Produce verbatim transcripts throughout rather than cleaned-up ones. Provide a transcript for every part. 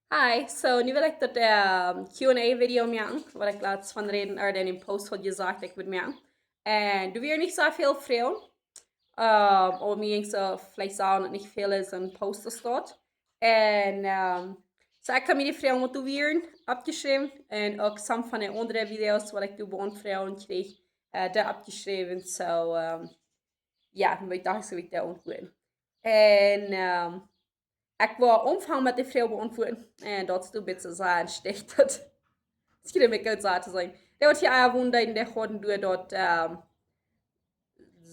Hi, so nu well ekj daut ähm, Q and A Video moaken, waut ekj latst von räden, ooda en dän Post haud jesajcht, ekj wudd moaken. Un doa wieren nich soo väl Froagen, ähm, oba mie jinkj soo, veleicht sajen daut nich väl es en Post es daut. Un ähm, so ekj hab mie dee Froagen waut doa wieren oppjeschräwen un uk some von de aundre Videos waut ekj doa beauntwuat kjrieech, äh, doa oppjeschräwen. So ähm, jo, dan wull ekj daut soo wiet auntwuaden. Un ähm, ekj wull aunfangen met de Froag beauntwuaden. Un daut es een bät soo en Stich daut, ekj kjrieech mie goot soo to sajen. Dee waut hia ea wonen deeden, dee hauden doa daut ähm,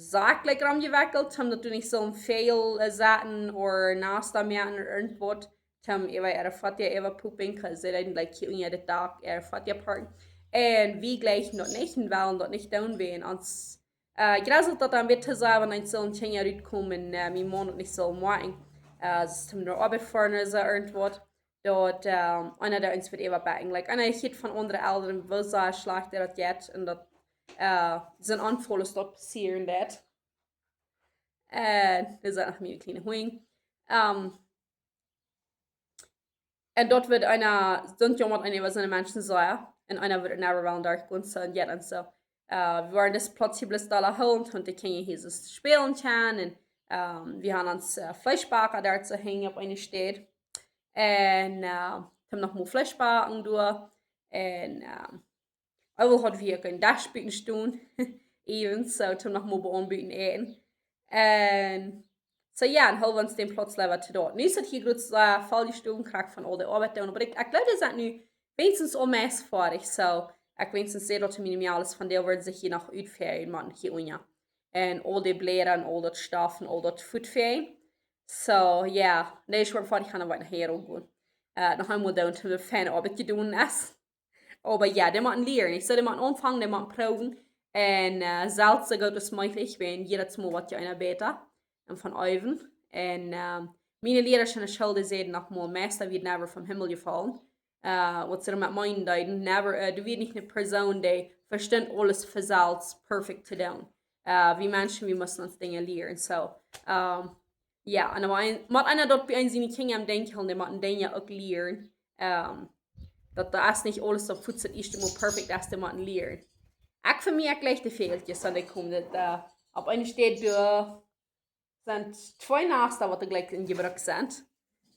Sakj like romjewekjelt, om daut doa nich soo väl äh, Saten ooda Nasta moaken ooda irjentwaut, om äwa äare Foatieja äwa pooping, 'cause see deeden like hia unja daut Dak äare Foatieja parken. Un wie jlikjen daut nich un wellen daut nich doonen, wäajen ons äh, jrieselt daut dan wieda to sajen, wan ekj soo en Kjinja rutkomen, äh, mien Maun daut nich saul moaken. Äh, es om no Oabeit foaren ooda soo irjentwaut. Daut ähm, eena doa ons wudd äwa bäkjen. Like, eena hieet von aundre Elren, woo sea schlajcht daut jeit un daut äh, sent Aunfaulen daut passieren deit. Un daut es noch mien kjliena Hund. Ähm, un daut wudd eena, soont jommat eena äwa soone Menschen sajen. Un eena wudd never wellen derchgonen, soo, un jo, un soo. Äh, wie wieren dis Plotz hia bloos dolla hoolen, un de Kjinja hia soo spälen kjennen. Un ähm, wie haben ons äh, Fleeschbacka doa soo henjen opp eene Städ. Un äh, haben noch mol Fleesch backen doa. Un ähm, äwent haud wie uk een Desch buten stonen. Äwent, soo, om noch mol bie ons buten äten. Un soo jo, un hoolen wie ons dän Plotz leewa to daut. Nu es daut hia groots äh, voll jestonen, krakjt von aul de Oabeit doonen. Oba ekj, ekj jleew, dee sent nu weens aul meist foadich. Soo, ekj weens see daut mien Mejal es von dee woaren sikj hia noch utfäajen, Maun, hia unja. Un aul de Bläda un aul daut Stoff un aul daut Food fäajen. Soo, jo, dee es foadich, kaun ekj noch hia uk gonen. Äh, noch eemol doonen, daut de feine Oabeit jedonen es. Oba jo, dee motten lieren. Ekj saj, dee motten aunfangen, dee motten proowen. Un äh, selfst soo goot aus mäajlich, wäajen jiedet Mol woat je eena bäta. Un von äwen. Un ähm, miene Liera en de School, dee säden noch mol, Meista wia never vom Himmel jefollen. Äh, waut see doamet meenen deeden, never, äh, doa wia nich eene Persoon, dee vestunt aules von selfst perfekt to doonen. Äh, wie Menschen, wie motten ons Dinja lieren. Soo, ähm, jo, un dan mau een, mau eena daut bie een siene Kjinja em Denkj hoolen, dee motten Dinja uk lieren. Ähm, daut doa es nich aules soo fuaz daut ieeschte Mol perfekt es, dee motten lieren. Ekj fa mie, ekj jlikj de Fäajelkjes, un ekj kom daut äh, opp eene Städ doa sent twee Nasta waut doa jlikj en Jebruck sent.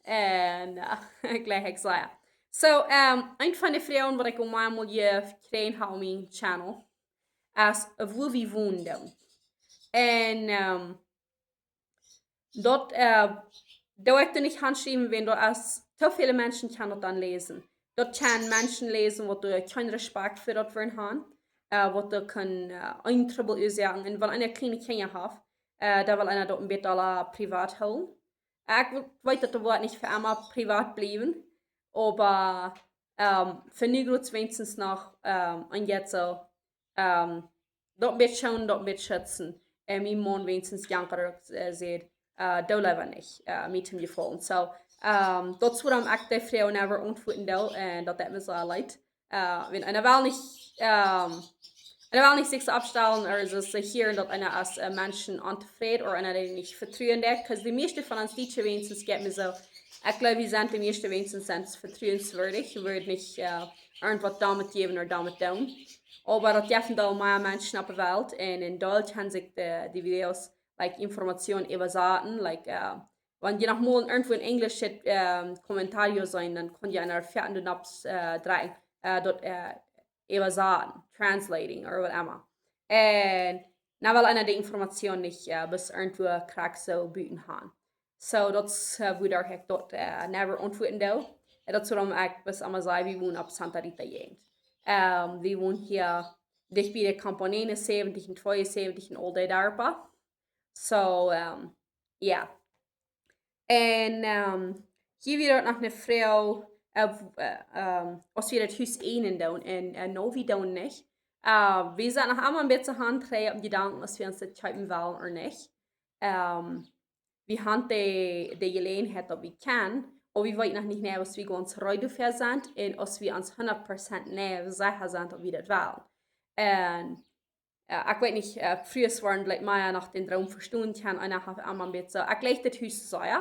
Un äh, jlikj ekj saj. Soo, ähm, een von de Froagen waut ekj aul mol jekjräajen hab opp mien Channel es, äh, wua wie wonen doonen. Un ähm, daut äh, doo ekj doa nich hanschriewen, wäajen daut es, too väle Menschen kjennen daut dan läsen. Daut kjennen Menschen läsen, waut doa kjeen Respekt fa daut wellen haben, äh, waut doa kaun äh, een Trubbel uasaken. Un wan eena kjliene Kjinja haft, äh, dan well eena daut een bät aula privat hoolen. Ekj we-, weet, daut woat nich fa emma privat bliewen, oba ähm, fa nu groots weens noch ähm, un jeit soo, ähm, daut een bät schoonen, daut een bät schutzen. Un mien Maun weens jankat uk äh, säd, äh, doo leewa nich, äh, mie to jefaulen. Soo, ähm, daut es wuarom ekj dee Froag never auntwuaden doo, un daut deit mie soo leet. Äh, wan eena well nich, ähm, eena well nich sikj soo oppstalen, ooda soo, soo hieren daut eena aus äh, Menschen ontofräd, ooda eena dee nich vetruen deit, 'cause de mieeschte von ons Dietsche weens jeit mie soo, ekj jleew, wie sent de mieeschte weens sent vetruenswieedich, wie wudden nich äh, irjentwaut doamet jäwen ooda doamet doonen. Oba daut jeft doa mea Menschen opp de Welt, un en Deels kjennen sikj de, de Videos, like, Information äwasaten, like, äh, wan jie noch mol irjentwua en Enjlisch ähm, Kommentar seenen, dan kaun jie eena fäaten de Knops äh, dreien, äh, daut äh, äwasaten, translating, ooda waut emma. Un dan well eena de Information nich äh, bloos irjentwua krakjt soo buten haben. Soo, daut es äh, wuarom ekj daut äh, never auntwuaden doo. Un daut es wuarom ekj bloos emma saj, wie wonen opp Santa Rita Jäajent. Ähm, wie wonen hia dicht bie de Campanile säwentich un tweeunsäwentich un aul dee Darpa. Soo, ähm, jo. Un ähm, hia wia uk noch eene Froag, äh, w-, äh, ähm, aus wie daut Hus äjnen doonen, un äh, nä, wie doonen nich. Äh, wie sent noch emma een bät aun de Jedanken, aus wie ons daut kjeepen wellen ooda nich. Ähm, wie haben de, de Jeläajenheit, daut wie kjennen, oba wie weeten noch nich, nä, aus wie gaunz reed doafäa sent un aus wie ons hundat Prozent nä secha sent, daut wie daut wellen. Un äh, ekj weet nich, äh, frie woaren veleicht mea noch dän Droom vestonen kjennen, eena haft emma een bät soo, ekj jlikj daut Hus sea,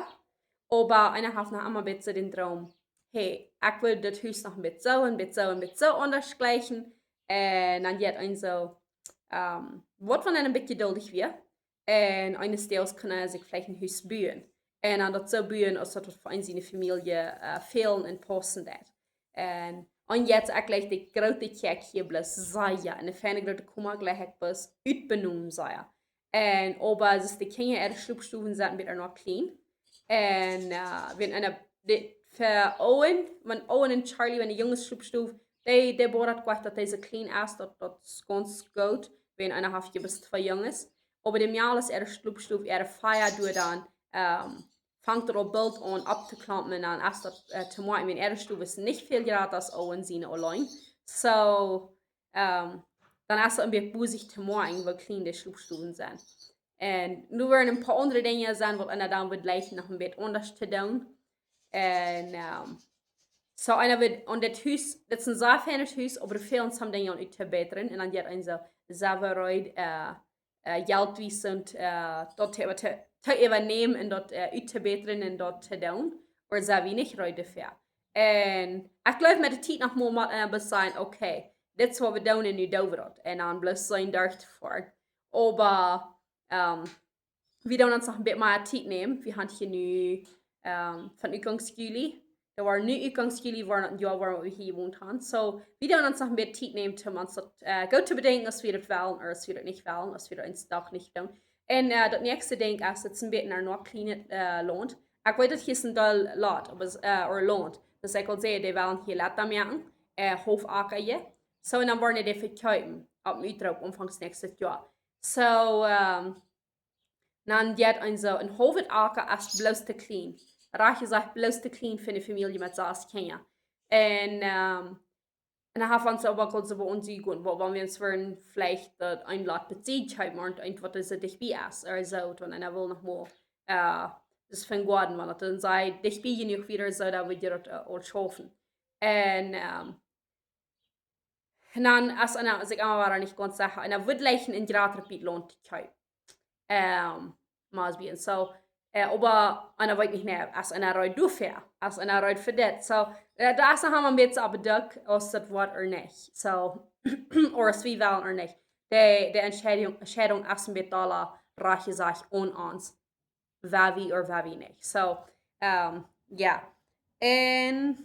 oba eena haft noch emma een bät soo dän Droom, hey, ekj wull daut Hus noch een bät soo un bät soo un bät soo aundasch jlikjen. Un dan jeit eena soo, ähm, woat von een bät jeduldich wia. Un eenes Doages kaun eena sikj veleicht een Hus buen. Un dan daut soo buen, aus daut fa eenen siene Famielje, äh, fälen un paussen deit. Un, un jeit ekj jlikj de groote Kjäakj hia bloos sea. Un de fiene groote Koma jlikj ekj bloos utbenomen sea. Un oba es de Kjinja äare Schlopstowen sent een bät noch kjlien. Un, äh, wan eena, de, fa Owen, wan Owen un Charlie, wan de Junges Schlopstow, dee, dee bodat daut kjlien es, daut, daut es gaunz goot, wan eena haft je bloos twee Junges. Oba de Mejales äare Schlopstow, äare Fia doa dan, ähm, fangt et aul boolt aun opptoklompen un dan es daut, äh, to moaken, wan äare Stow es nich väl jrata aus Owen siene auleen. Soo, ähm, dan es et een bät bosich to moaken, woo kjlien de Schlopstowen sent. Un nu woaren een poa aundre Dinja sennen, waut eena dan woat jlikjen noch een bät aundasch to doonen. Un, ähm, soo eena woat, un dit Hus, dit es een sea fienet Hus, oba doa fälen some Dinja aun uttobätren. Un dan jeit eena soo, soo reed, äh, äh, Jelt wiesen, äh, daut to, to, to äwanämen un daut, äh, uttobätren un daut to doonen. Oba sent wie nich reed doafäa. Un ekj jleew met de Tiet noch mol mott eena bloos sajen, okay, dit es waut wie doonen un nu doo wie daut. Un dan bloos soo derchfoaren. Oba, ähm, wie doonen ons noch een bät mea Tiet nämen. Wie haben hia nu, ähm, von Utgangs Juli. Doa woaren nu Utgangs Juli woaren een Joa woaren wie hia jewont haben. Soo, wie doonen ons noch een bät Tiet nämen, om ons daut, äh, goot to bedenkjen, aus wie daut wellen, ooda aus wie daut nich wellen, aus wie daut eenen Dach nich doonen. Un, äh, daut näakjste Dinkj es, daut es een bät een noch kjlienet, äh, Launt. Ekj weet, daut hia es een Deel Lot, oba, äh, ooda Launt. Daut es, ekj well sajen, dee wellen hia Leta moaken, äh, Hoofakja. Soo, un dan woaren dee vekjeepen, opp een Utroop, aunfangs näakjstet Joa. Soo, ähm, dan jeit eena soo, een Hoofakja es bloos to kjlien. Rajcht jesajcht, bloos to kjlien fa eene Famielje met sas Kjinja. Un, ähm, un dan haben wie ons uk aul soo bie ons jegonen, waut, wan wie ons wudden veleicht daut een Lot bie sikj haben, un eent waut soo dicht bie es, ooda soo, wan eena well noch mol, äh, daut von Goaden, wan daut dan soo dicht bie jenuach wia, soo daut wie daut, äh, aul schaufen. Un, ähm, un dan es eena sikj emma wada nich gaunz secha. Un dan woat jlikjen een jratret bät Launt to kjeepen. Ähm, must be. Un soo, äh, oba eena weet nich mea, es eena reed doafäa, es eena reed fa dit. Soo, äh, daut es noch emma een bät opp de Dach, aus daut woat ooda nich. Soo, ooda aus wie wellen ooda nich. De, de Entscheidunk, Entscheidunk es een bät aula rajcht jesajcht aun ons. Woo wie ooda woo wie nich. Soo, ähm, jo. Un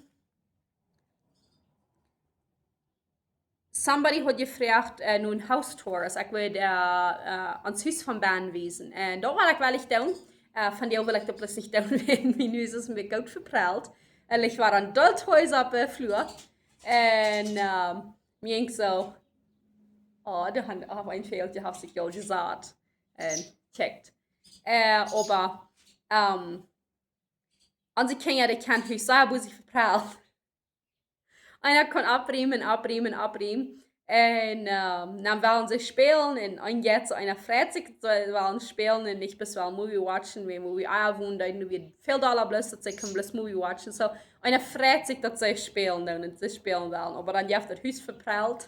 somebody haud jefroacht, äh, no een House Tour, aus ekj wull, äh, äh, ons Hus von bennen wiesen. Un daut wull ekj veleicht doonen. Äh, vondoag well ekj daut bloos nich doonen, wiels mien Hus es een bät goot veprellt. Un ekj wia aun daut Huis opp de Flua. Un, ähm, mie jinkj soo, oh, doa haft, opp een Feld, doa haft sikj aul jesat. Un kjikjt. Äh, oba, ähm, onse Kjinja, dee kjennen Hus sea bosich veprellen. Eena kaun oppriemen, oppriemen, oppriemen. Un, ähm, dan wellen see spälen un, un jeit soo eena freit sikj, see wellen spälen un nich bloos wellen Movie watchen, wan Movie, ah, woo, dan wia väl dolla bloos, daut see kunnen bloos Movie watchen. Soo, eena freit sikj, daut see spälen doonen un see spälen wellen. Oba dan jeft daut Hus veprellt.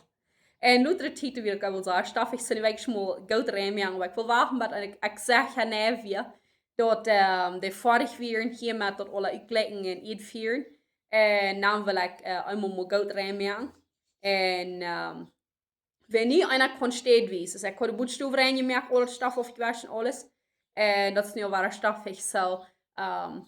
Un nu de Tiet wia ekj aul soo, stoff ekj soo een bät mol goot reinmoaken, oba ekj well wachten, bat ekj, ekj saj jo nä wia, daut, ähm, dee foadich wieren hia met daut aula utkjleien un utfieren. Un dan well ekj, äh, eemol mol goot reinmoaken. Un, ähm, wan nu eena kaun städwies, aus ekj haud de Butstow reinjemoakt, aul daut Stoff aufjewoschen, aules. Un daut es nu aul wada stoffich, soo, ähm,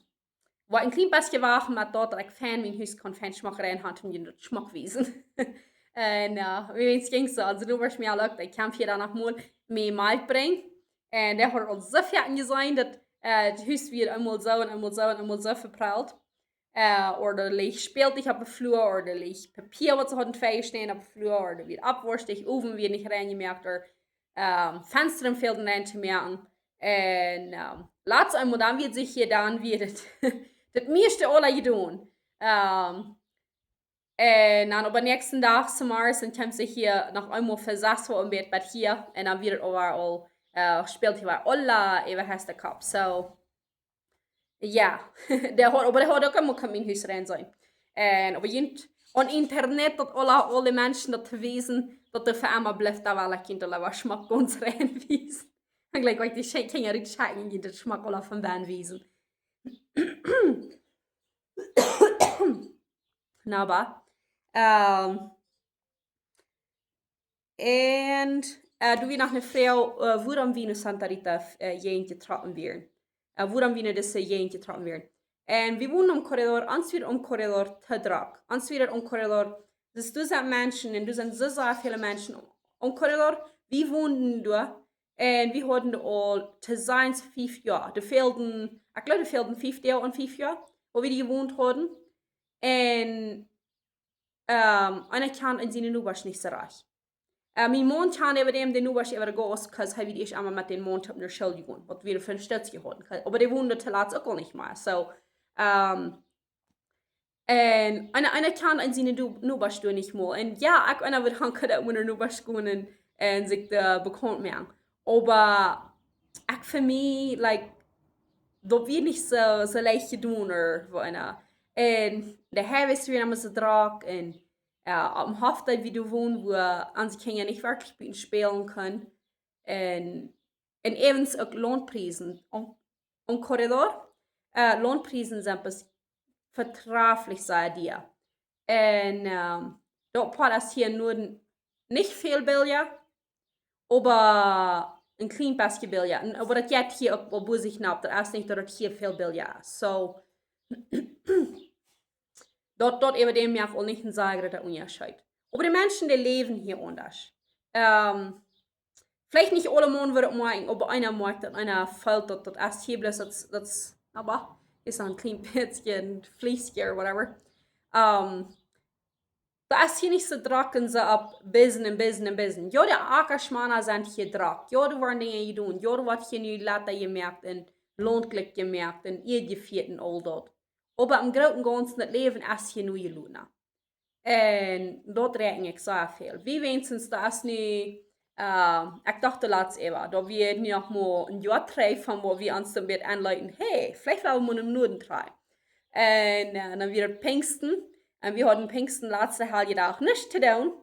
woa een kjlien bät wachten met daut, daut ekj fein mien Hus kaun fein schmock rein haben, om junt daut schmock wiesen. Un, äh, wie wens jinkj soo, aulsoo nu woa ekj mie aul uk, ekj kaun hia dan noch mol mea Malkj brinjen. Un dee haud aul soo väl jeseenen, daut, äh, daut Hus wia eemol soo un eemol soo un eemol soo veprellt. Äh, ooda leech Spältich opp de Flua, ooda leech Papia, waut see hauden twei jeschnäden opp de Flua, ooda wia oppworstig, Owen wia nich reinjemoakt, ooda ähm, Fenstren fälden rein to moaken. Un, ähm, latst eemol dan wia sikj hia dan wia daut, daut mieeschte aula jedonen. Ähm, un dan opp dän näakjsten Dach, zemorjes, dan kjeem see hia noch eemol fa sas Uah een bät bat hia. Un dan wia et aul, aul, äh, Spältich wia aula äwa de Kopp. Soo, jo, dee haud, oba dee haud uk eemol kunt mien Hus rein seenen. Un oba junt, aun Internet, daut aula, aule Menschen daut to wiesen, daut dee fa emma blift, doa well ekj junt aula waut schmock gaunz rein wiesen. Dan jlikj waut ekj dee Kjinja rutschekj un junt daut schmock aula von bennen wiesen. Naba. Ähm, un äh, doa wia noch eene Froag, äh, wuarom wie no Santa Rita äh, jäajen jetrocken wieren. Äh, wuarom wie no dise Jäajen jetrocken wieren. Un wie wonden aum Corredor, ons wia aum Corredor too drock. Ons wia aum Corredor, dus doa sent Menschen, un doa sent soo sea väle Menschen aum Corredor. Wie wonden doa, un wie hauden aul too sajen fief Joa. Doa fälden, ekj jleew, doa fälden fief Joa un fief Joa, wua wie doa jewont hauden. Un ähm, eena kjand siene Nobasch nich soo rajcht. Äh, mien Maun kjand äwa däm de Nobasch äwa de Gauss, 'cause hee wia ieescht emol met dän Maun toop no School jegonen, waut wie fa een Stootje hauden. Oba dee wonden toolatst uk aul nich mea. So, ähm, un eena, eena kjand siene Du-, Nobasch doa nich mol. Un jo, ekj, eena wudd han kunnen uk met de Nobasch gonen un, un sikj doa bekaunt moaken. Oba ekj, fa mie, like, daut wia nich soo, soo leicht jedonen, ooda woo eena. Un de Highways wieren emma soo drock un äh, opp een Hoff, daut wie doa wonden, wua onse Kjinja nich werkjlich buten spälen kunnen. Un, un äwent uk Launtpriesen. Aum, aum Corredor, äh, Launtpriesen sent bes-, vetraflich sea dia. Un ähm, daut Poat es hia nu nich väl billja, oba een kjlien bät billja. Un, oba daut jeit hia uk aul bosich nopp. Daut es nich daut daut hia väl billja es. So, daut, daut äwa däm moakt aul nich een sea groota Unjascheet. Oba de Menschen, dee läwen hia aundasch. Ähm, veleicht nich aulemaun wudden moakjen, oba eena moakjt daut, eena feelt daut, daut es hia bloos, daut, daut es, oba es een kjlien bät een Fliegskje or whatever. Ähm, daut es hia nich soo drock un soo opp busy un busy un busy. Jo, de Ackermana sent hia drock. Jo, doa woaren Dinja jedonen. Jo, doa woat hia nu Lota jemoakt un Launt jlikj jemoakt un Ieed jefieet un aul daut. Oba em Grooten Gaunzen, daut Läwen es hia nu jeloten. Un daut räakjen ekj sea väl. Wie weens, daut es nu, äh, ekj docht doalatst äwa, daut wia nu noch mau een Joa trigj von wua wie ons een bät aunleeten, hey, veleicht wellen wie mau no Nuaden trigjen. Un äh, dan wia daut Pinjsten. Un wie hauden Pinjsten latste Heljedach nuscht to doonen.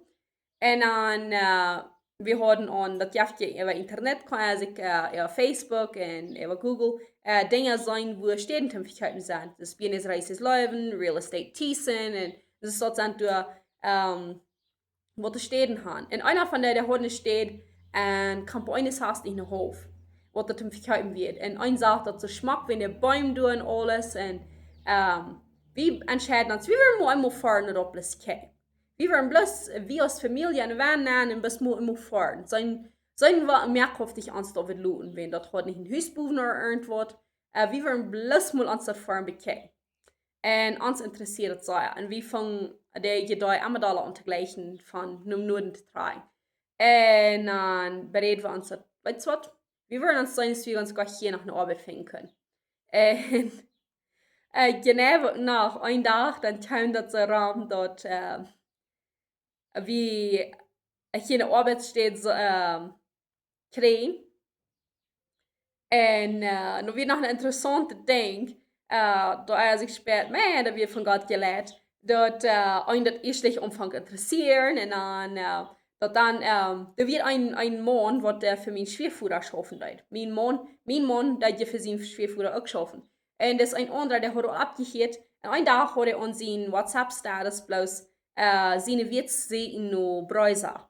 Un dan, äh, wie hauden aun, daut jeft je äwa Internet, kaun eena sikj, äh, äwa Facebook un äwa Google, äh, Dinja seenen, wua Städen toom vekjeepen sent. Dus Bienes Reises Läwen, Real Estate Thiessen, un daut sent doa, ähm, waut de Städen han. Un eena von dee, dee haud eene Städ, un Campo Eines hast nich een Hoff, waut daut toom vekjeepen wia. Un eena sach daut soo schmock, wia de Beem doa un aules. Un ähm, wie entscheeden ons, wie wellen mau eemol foaren no daut bloos kjikjen. Wie wellen bloos, wie aus Famielje, un wie wellen mau eemol foaren. Seenen, seenen woo, moakjt ons daut wie loten, wan daut haud nich een Hus bowen ooda irjentwaut. Äh, wie wellen bloos mau ons daut foaren bekjikjen. Un ons interessieed daut sea. Un wie fungen de Idee emma dolla aun to jlikjen von no Nuaden to trigjen. Un dan beräd wie ons daut, weetst waut? Wie wellen ons seenen, aus wie ons goa hia noch eene Oabeit finjen kunnen. Un äh, genau noch een Dach, dan kjeem daut soo rom, daut äh, wie hia eene Oabeitsstäd soo, ähm, kjrieejen. Un äh, daut wia noch een interessauntet Dinkj, äh, daut eena sikj spält, Mensch, daut wia von Gott jeleit, daut äh, eenen daut ieescht aunfunk to interessieren. Un dan, äh, daut dan, ähm, doa wia een, een Maun, waut äh, fa mienen Schwiavoda schaufen deed. Mien Maun, mien Maun deed je fa sienen Schwiavoda uk schaufen. Un daut es een aundra, dee haud aul oppjehieet. Un een Dach haud hee aun sienen WhatsApp-Status bloos äh, siene Wieets säden no Breusa.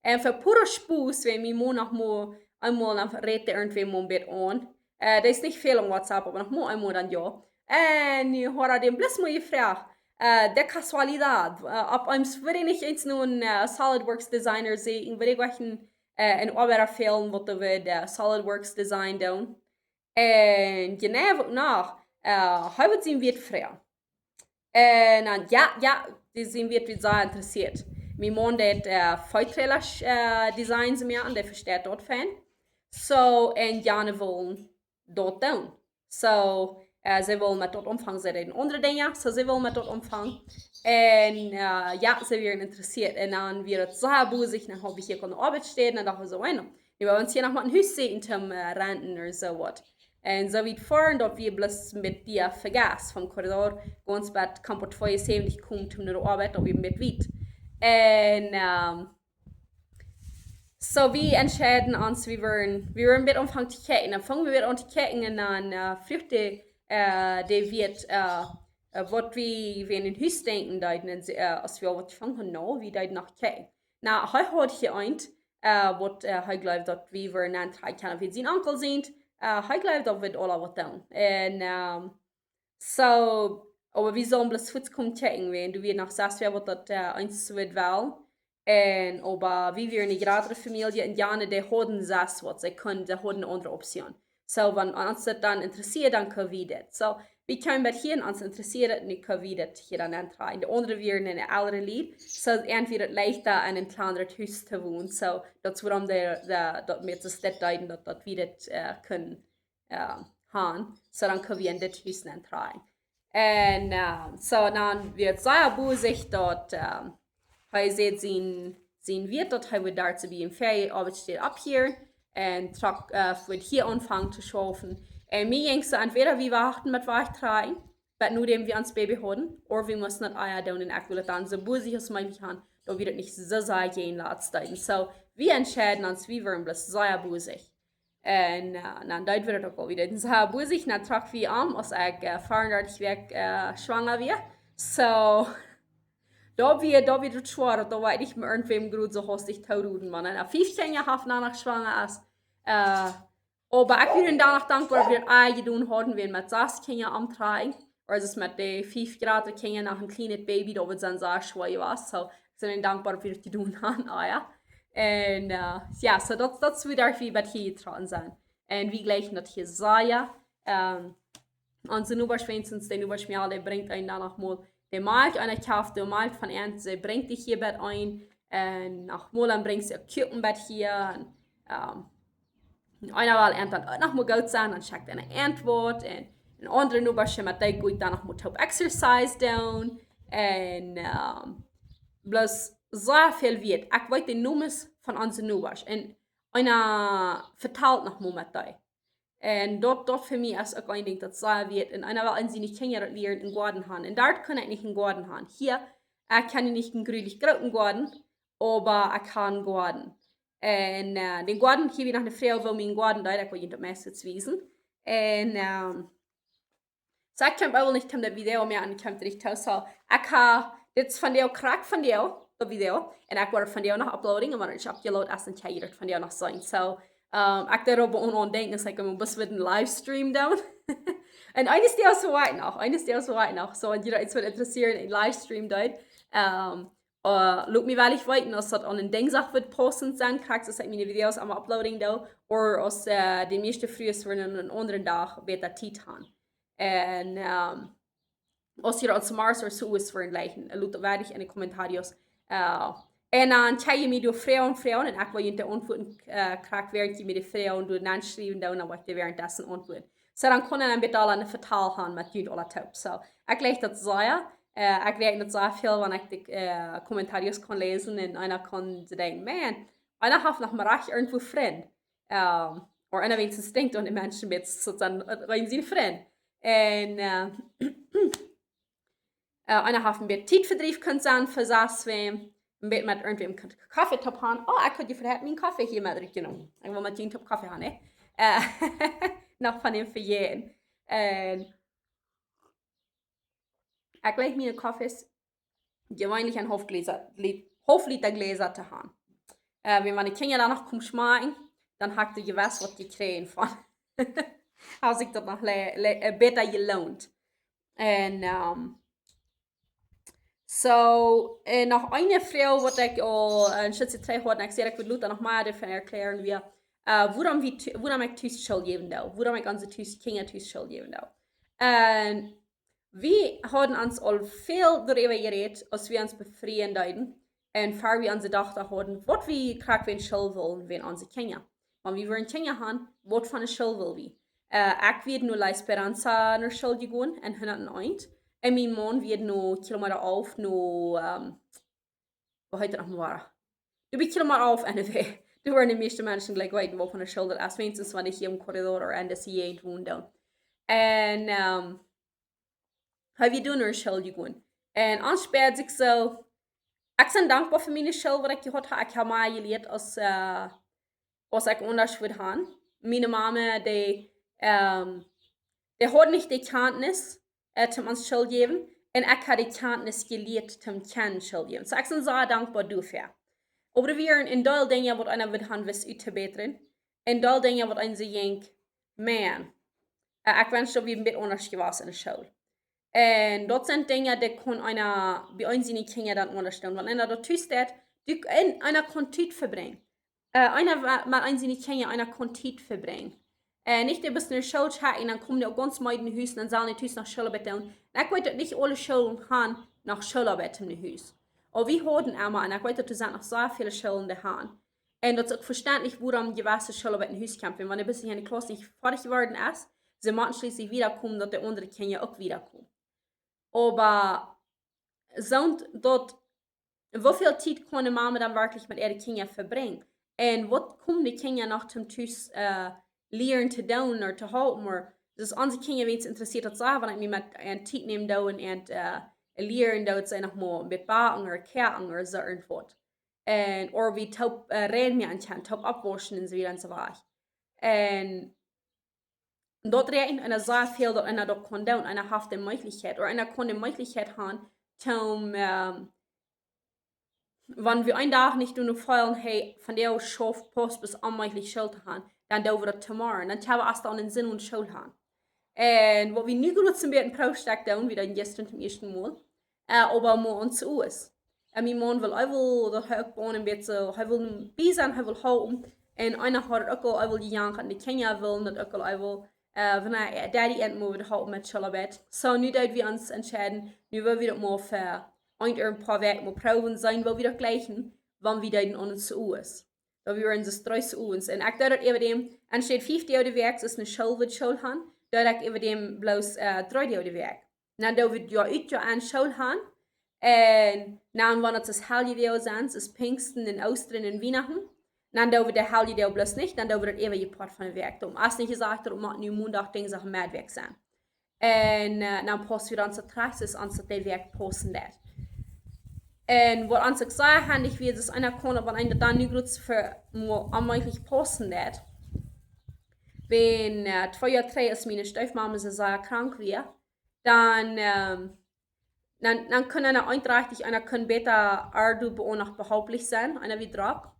Un fa pura Spos, wan mien Maun noch mau eemol, dan räd hee irjentwäm mau een bät aun. Äh, daut es nich väl aun WhatsApp, oba noch mau eemol dan jo. Un nu haud hee dän bloos mau jefroacht, äh, de casualidad, äh, opp eemol wudd hee nich eemol no een äh, SolidWorks Designer seenen, wudd hee jlikj een, äh, een Oabeida fälen, waut doa wudd äh, SolidWorks Design doonen. Un genau noch, äh, hee wudd sienen Wieet froagen. Un dan, jo, jo, dee sent Wieet, Wieet sea interessieet. Mien Maun deed äh, Food Trailer äh, Designs moaken, dee vesteit daut fein. So, un jo, dee wullen daut doonen. So, äh, see wullen met daut aunfangen, see deeden aundre Dinja, so see wullen met daut aunfangen. Un äh, jo, see wieren interessieet. Un dan wia daut soo bosich, dan haud wie hia eene Oabeitsstäd, dan docht wie soo, bueno, wie wellen ons hia noch mau een Hus seenen toom äh, renten ooda soo waut. Un soo wiet foaren, daut wie bloos een bät de Vegase vom Corredor, gaunz bat Campo twee un säwentich kjeemen toom no de Oabeit, daut wia een bät wiet. Un ähm, so, wie entscheeden ons, wie wellen, wie wellen een bät aunfangen to kjikjen. Dan fungen wie aun to kjikjen un dan äh, fruach de, äh, dee Wieet, äh, äh, waut wie, wie en Hus denkjen deeden, un, äh, aus wie aul waut jefongen hauden, no, wie deeden noch kjikjen. Na, hee haud hia eent, äh, waut, äh, hee jleewd, daut wie wudden auntrajen kjennen, aus wie sien Onkel sent, äh, hee jleewd, daut wie aula waut doonen. Un, ähm, soo, oba wie sullen bloos fuaz komen kjikjen, wiels doa wia noch sest wäa waut daut, äh, eent wudd wellen. Un, oba wie wieren eene jratre Famielje un jane, dee hauden sest waut, see kunnen, see hauden eene aundre Option. Soo, wan ons daut dan interessieet, dan kunnen wie dit. Soo, wie kjeemen bat hia un ons interessieet daut, nu kunnen wie dit hia dan auntrajen. De aundre wieren en eene eldre Lied, soo, an wia daut leichta en een kjlandret Hus to wonen. Soo, daut es wuarom dee, dee, daut mie daut deed, daut, daut wie dit, äh, kunnen, äh, haben. Soo, dan kunnen wie en dit Hus auntrajen. Un, äh, soo, dan wia et sea bosich daut, äh, hee säd sien, sien Wieet, daut hee wudd doa bie eene Fäaje Oabeit steit opphieren un trok, äh, wudd hia aunfangen to schaufen. Un mie jinkj soo, entwäda wie wachten met wajchtrajen, bat nodäm wie ons Baby hauden, ooda wie musten daut ea doonen un ekj wull daut dan soo bosich aus mäajlich haben, daut wie daut nich soo sea jäajen latst deeden. Soo, wie entscheeden ons, wie wieren bloos sea bosich. Un, äh, dan deed wie daut uk aul. Wie deeden sea bosich, dan trocken wie om, aus ekj, äh, veeaundartich Wäakj, äh, schwanga wia. Soo, daut wia, daut wia daut schwoa, daut wia nich mea irjentwäm groot soo hastich to roden, Maun. Un, äh, fief Kjinja haft, no noch schwanga es. Äh, oba ekj sie dan noch dankboa, daut wie daut aul jedonen hauden, wie met sest Kjinja auntrajen. Ooda es met de fief jratre Kjinja noch een kjlienet Baby, daut wia dan sea schwoa jewast. Soo, ekj sie dankboa, daut wie daut jedonen haben, ah jo. Un, äh, jo, soo daut, daut es woo wie bat hia jetrocken sent. Un wie jlikjen daut hia sea. Ähm, onse Nobasch, weens de Nobasch Mejal, dee brinjt eenem dan noch mol de Malkj, eena kjeeft de Malkj von an, see brinjt dee hia bat een, un noch mol dan brinjt see Kuaken bat hia, un, ähm, eena well an dan uk noch mol goot sennen, dan schekjt eena Auntwuat, un, un aundre Nobasch, met dee go ekj dan noch mol toop Exercise doonen, un, ähm, bloos sea väl Wieet. Ekj weet de Nomes von onse Nobasch, un eena vetalt noch mol met dee. Un daut, daut fa mie es uk een Dinkj, daut sea Wieet. Un eena well aun siene Kjinja daut lieren een Goaden haben. Un doa kaun ekj nich een Goaden haben. Hia, ekj kaun nich een jreslich grooten Goaden, oba ekj kaun Goaden. Un, äh, dän Goaden, hia wia noch eene Froag, woo mien Goaden deed, ekj well junt daut meist wiesen. Un, ähm, soo, ekj kaun bie nich toom daut Video moaken, un ekj kaun daut nich toolen. Soo, ekj hab dit von dee, krakjt von dee, daut Video. Un ekj woa daut von dee noch uploaden, un wan et oppjelooden es, dan kjenn jie daut von dee noch seenen. Soo, ähm, ekj deed doa oba aun denkjen, daut ekj mol bloos wudd een Livestream doonen. Un eenes Doages woa ekj noch, eenes Doages woa ekj noch. Soo, wan junt daut waut interessieet, een Livestream doonen. Ähm, äh, lot mie woll weeten, aus daut aun een Dinjsdach woat paussent sennen, krakjt aus ekj miene Videos emma uploaden doo, ooda aus, äh, de mieeschte Frues fa eenen aundren Dach bäta Tiet haben. Un, ähm, aus jie ons Mars ooda soo waut wellen jlikjen, äh, lot daut woll en de Kommentaren. Äh, un dan kjenn jie mie doa froagen, froagen, un ekj well junt de Auntwuaten, äh, krakjt wäarent jie mie de Froagen doa nenschriewen, dan woa ekj dee wäarentdessen auntwuaden. Soo, dan kaun ekj een bät aul een Vetal haben met junt aula toop. Soo, ekj jlikj daut sea. Äh, ekj jlikj daut sea väl, wan ekj de, äh, Kommentaren kaun läsen un eena kaun soo denkjen, Maun, eena haft noch mau rajcht irjentwoo Frind. Ähm, ooda eena weens denkjt aun de Menschen met soo dan, äh, rein sien Frind. Un, äh, äh, eena haft een bät Tietvedriew kunt sennen fa sest wäm, een bät met irjentwäm kunt Koffe toop haben. Oh, ekj haud je vejäten, mien Koffe hia met rutjenomen. Ekj well met junt toop Koffe haben, nä? Äh, noch von däm vejäten. Un ekj jlikj miene Koffees jeweenlich en Haufjläsa, Li-, Haufjläsa to haben. Äh, wan miene Kjinja dan noch komen schmakjen, dan hab ekj doa jewess waut jekjräajen von. Haft sikj daut noch le-, le-, äh, bäta jeloont. Un, ähm, soo, äh, noch eene Froag, waut ekj aul, äh, een Stootje trigj haud, un ekj säd, ekj wudd lota noch mea doavon erkjläaren, wia, äh, wuarom wie th-, wuarom ekj tus School jäwen doo, wuarom ekj onse tus-, Kjinja tus School jäwen doo. Un wie hauden ons aul väl doaräwa jerät, aus wie ons befrieen deeden, un ver wie onse Dochta hauden, waut wie krakjt wan School wullen, wan onse Kjinja. Wan wie wudden Kjinja haben, waut fa eene School wull wie? Äh, ekj wia no La Esperanza no School jegonen, en hundat eent. Un mien Maun wia no Kilometa alf no, ähm, woo heet daut noch mol? Doa bie Kilometa alf, anyway. Doa woaren de mieeschte Menschen jlikj weeten, woo von de School daut es, weens wan dee hia em Corredor ooda en dise Jäajent wonen doonen. Un, ähm, hee wia doa no School jegonen. Un ons späad sikj soo, ekj sie dankboa fa miene School, waut ekj jehaut hab. Ekj hab mea jelieet aus, äh, aus ekj aundasch wudd haben. Miene Mama, dee, ähm, dee haud nich de Kjantnis, äh, toom ons School jäwen. Un ekj haud de Kjantnis jelieet toom kjennen School jäwen. So ekj sie sea dankboa doafäa. Oba doa wieren een Deel Dinja waut eena wudd han wist uttobätren. Een Deel Dinja waut eena sikj jinkj, man, äh, ekj wensch daut wie een bät aundasch jewast en de School. Un daut sent Dinja dee kunn eena bie eent siene Kjinja dan aundasch doonen. Wan eena daut tus deit, du, un eena kunn Tiet vebrinjen. Äh, eena wa-, met eent siene Kjinja, eena kunn Tiet vebrinjen. Äh, nich dee bloos no de School schekjen, dan komen dee uk gaunz meed no Hus, dan sellen dee tus noch Schoolarbeid doonen. Un ekj weet daut nich aule Schoolen han noch Schoolarbeid no Hus. Oba wie hauden emma, un ekj weet daut doa sent noch sea väle Schoolen dee han. Un daut es uk vestentlich wuarom jewesse Schoolarbeid no Hus kjemt. Wan dee bät en de Klauss nich foadich jeworden es, see motten schlieslich wiedakomen, daut de aundre Kjinja uk wiedakomen. Oba soont daut, woo väl Tiet kaun de Mama dan werkjlich met äare Kjinja vebrinjen? Un waut kjennen de Kjinja noch toom tus, äh, lieren to doonen ooda to halpen? Ooda, dus onse Kjinja, wan see interessieet daut sea, wan ekj mie met an Tiet nämen doo un, äh, lieren doo, see noch mol een bät backen ooda koaken ooda soo irjentwaut. Un, ooda wie toop, äh, rein moaken kjennen, toop oppwauschen un soo wieda un soo wieda. Un daut räakjent eena sea väl daut eena daut kaun doonen, eena haft de Mäajlichkjeit, ooda eena kaun de Mäajlichkjeit han, toom, ähm, wan wie een Dach nich doonen fälen, hey, vondoag schauf, paust, best onmäajlich School to han, dan doo wie daut tomorrow. Dan kjenn wie ieescht aun dän Sinn aun School han. Un waut wie nu groots een bät Proowstekj doonen, wie dan jistren toom ieeschten Mol, äh, oba mau ons Hus. Un mien Maun well uk wel daut hee uk bie een bät, hee well bie sennen, hee well halpen. Un eena haud uk aul, hee well jejankat un de Kjinja wullen daut uk aul, hee well, äh, wan hee, Daddy, eent mol wudd halpen met Schoolarbeid. So, nu deed wie ons entscheiden, nu well wie daut mol fa een ooda een poa Wäakj mol proowen, seenen woo wie daut jlikjen, wan wie deeden aun ons Hus. Daut wie wieren soo dree Owents. Un ekj deed daut äwa däm, enne Städ fief Doag de Wäakj, soo aus ne School wudd School han, deed ekj äwa däm bloos, äh, dree Doag de Wäakj. Dan doo wie daut Joa ut, Joa enn School han. Un dan, wan et soo Heljedoag sent, soo aus Pinjsten un Oostren un Wienachten, dan doo wie de Heljedoag bloos nich, dan doo wie daut äwa een poa von de Wäakj. Daut es nich jesajcht, daut mott nu Mondach, Dinjsdach, Meddwäakj sennen. Un, äh, dan paussen wie ons daut trajcht, soo aus ons daut de Wäakj paussen deit. Un waut ons uk sea haundich wia, es eena kaun, wan eena daut dan nu groots fa mol onmäajlich paussen deit. Wan, äh, twee Joa trigj, aus miene Steefmama soo sea krank wia, dan, ähm, dan, dan kunn eena eefach, eena kunn bäta doa bie noch behauplich sennen, eena wia drock.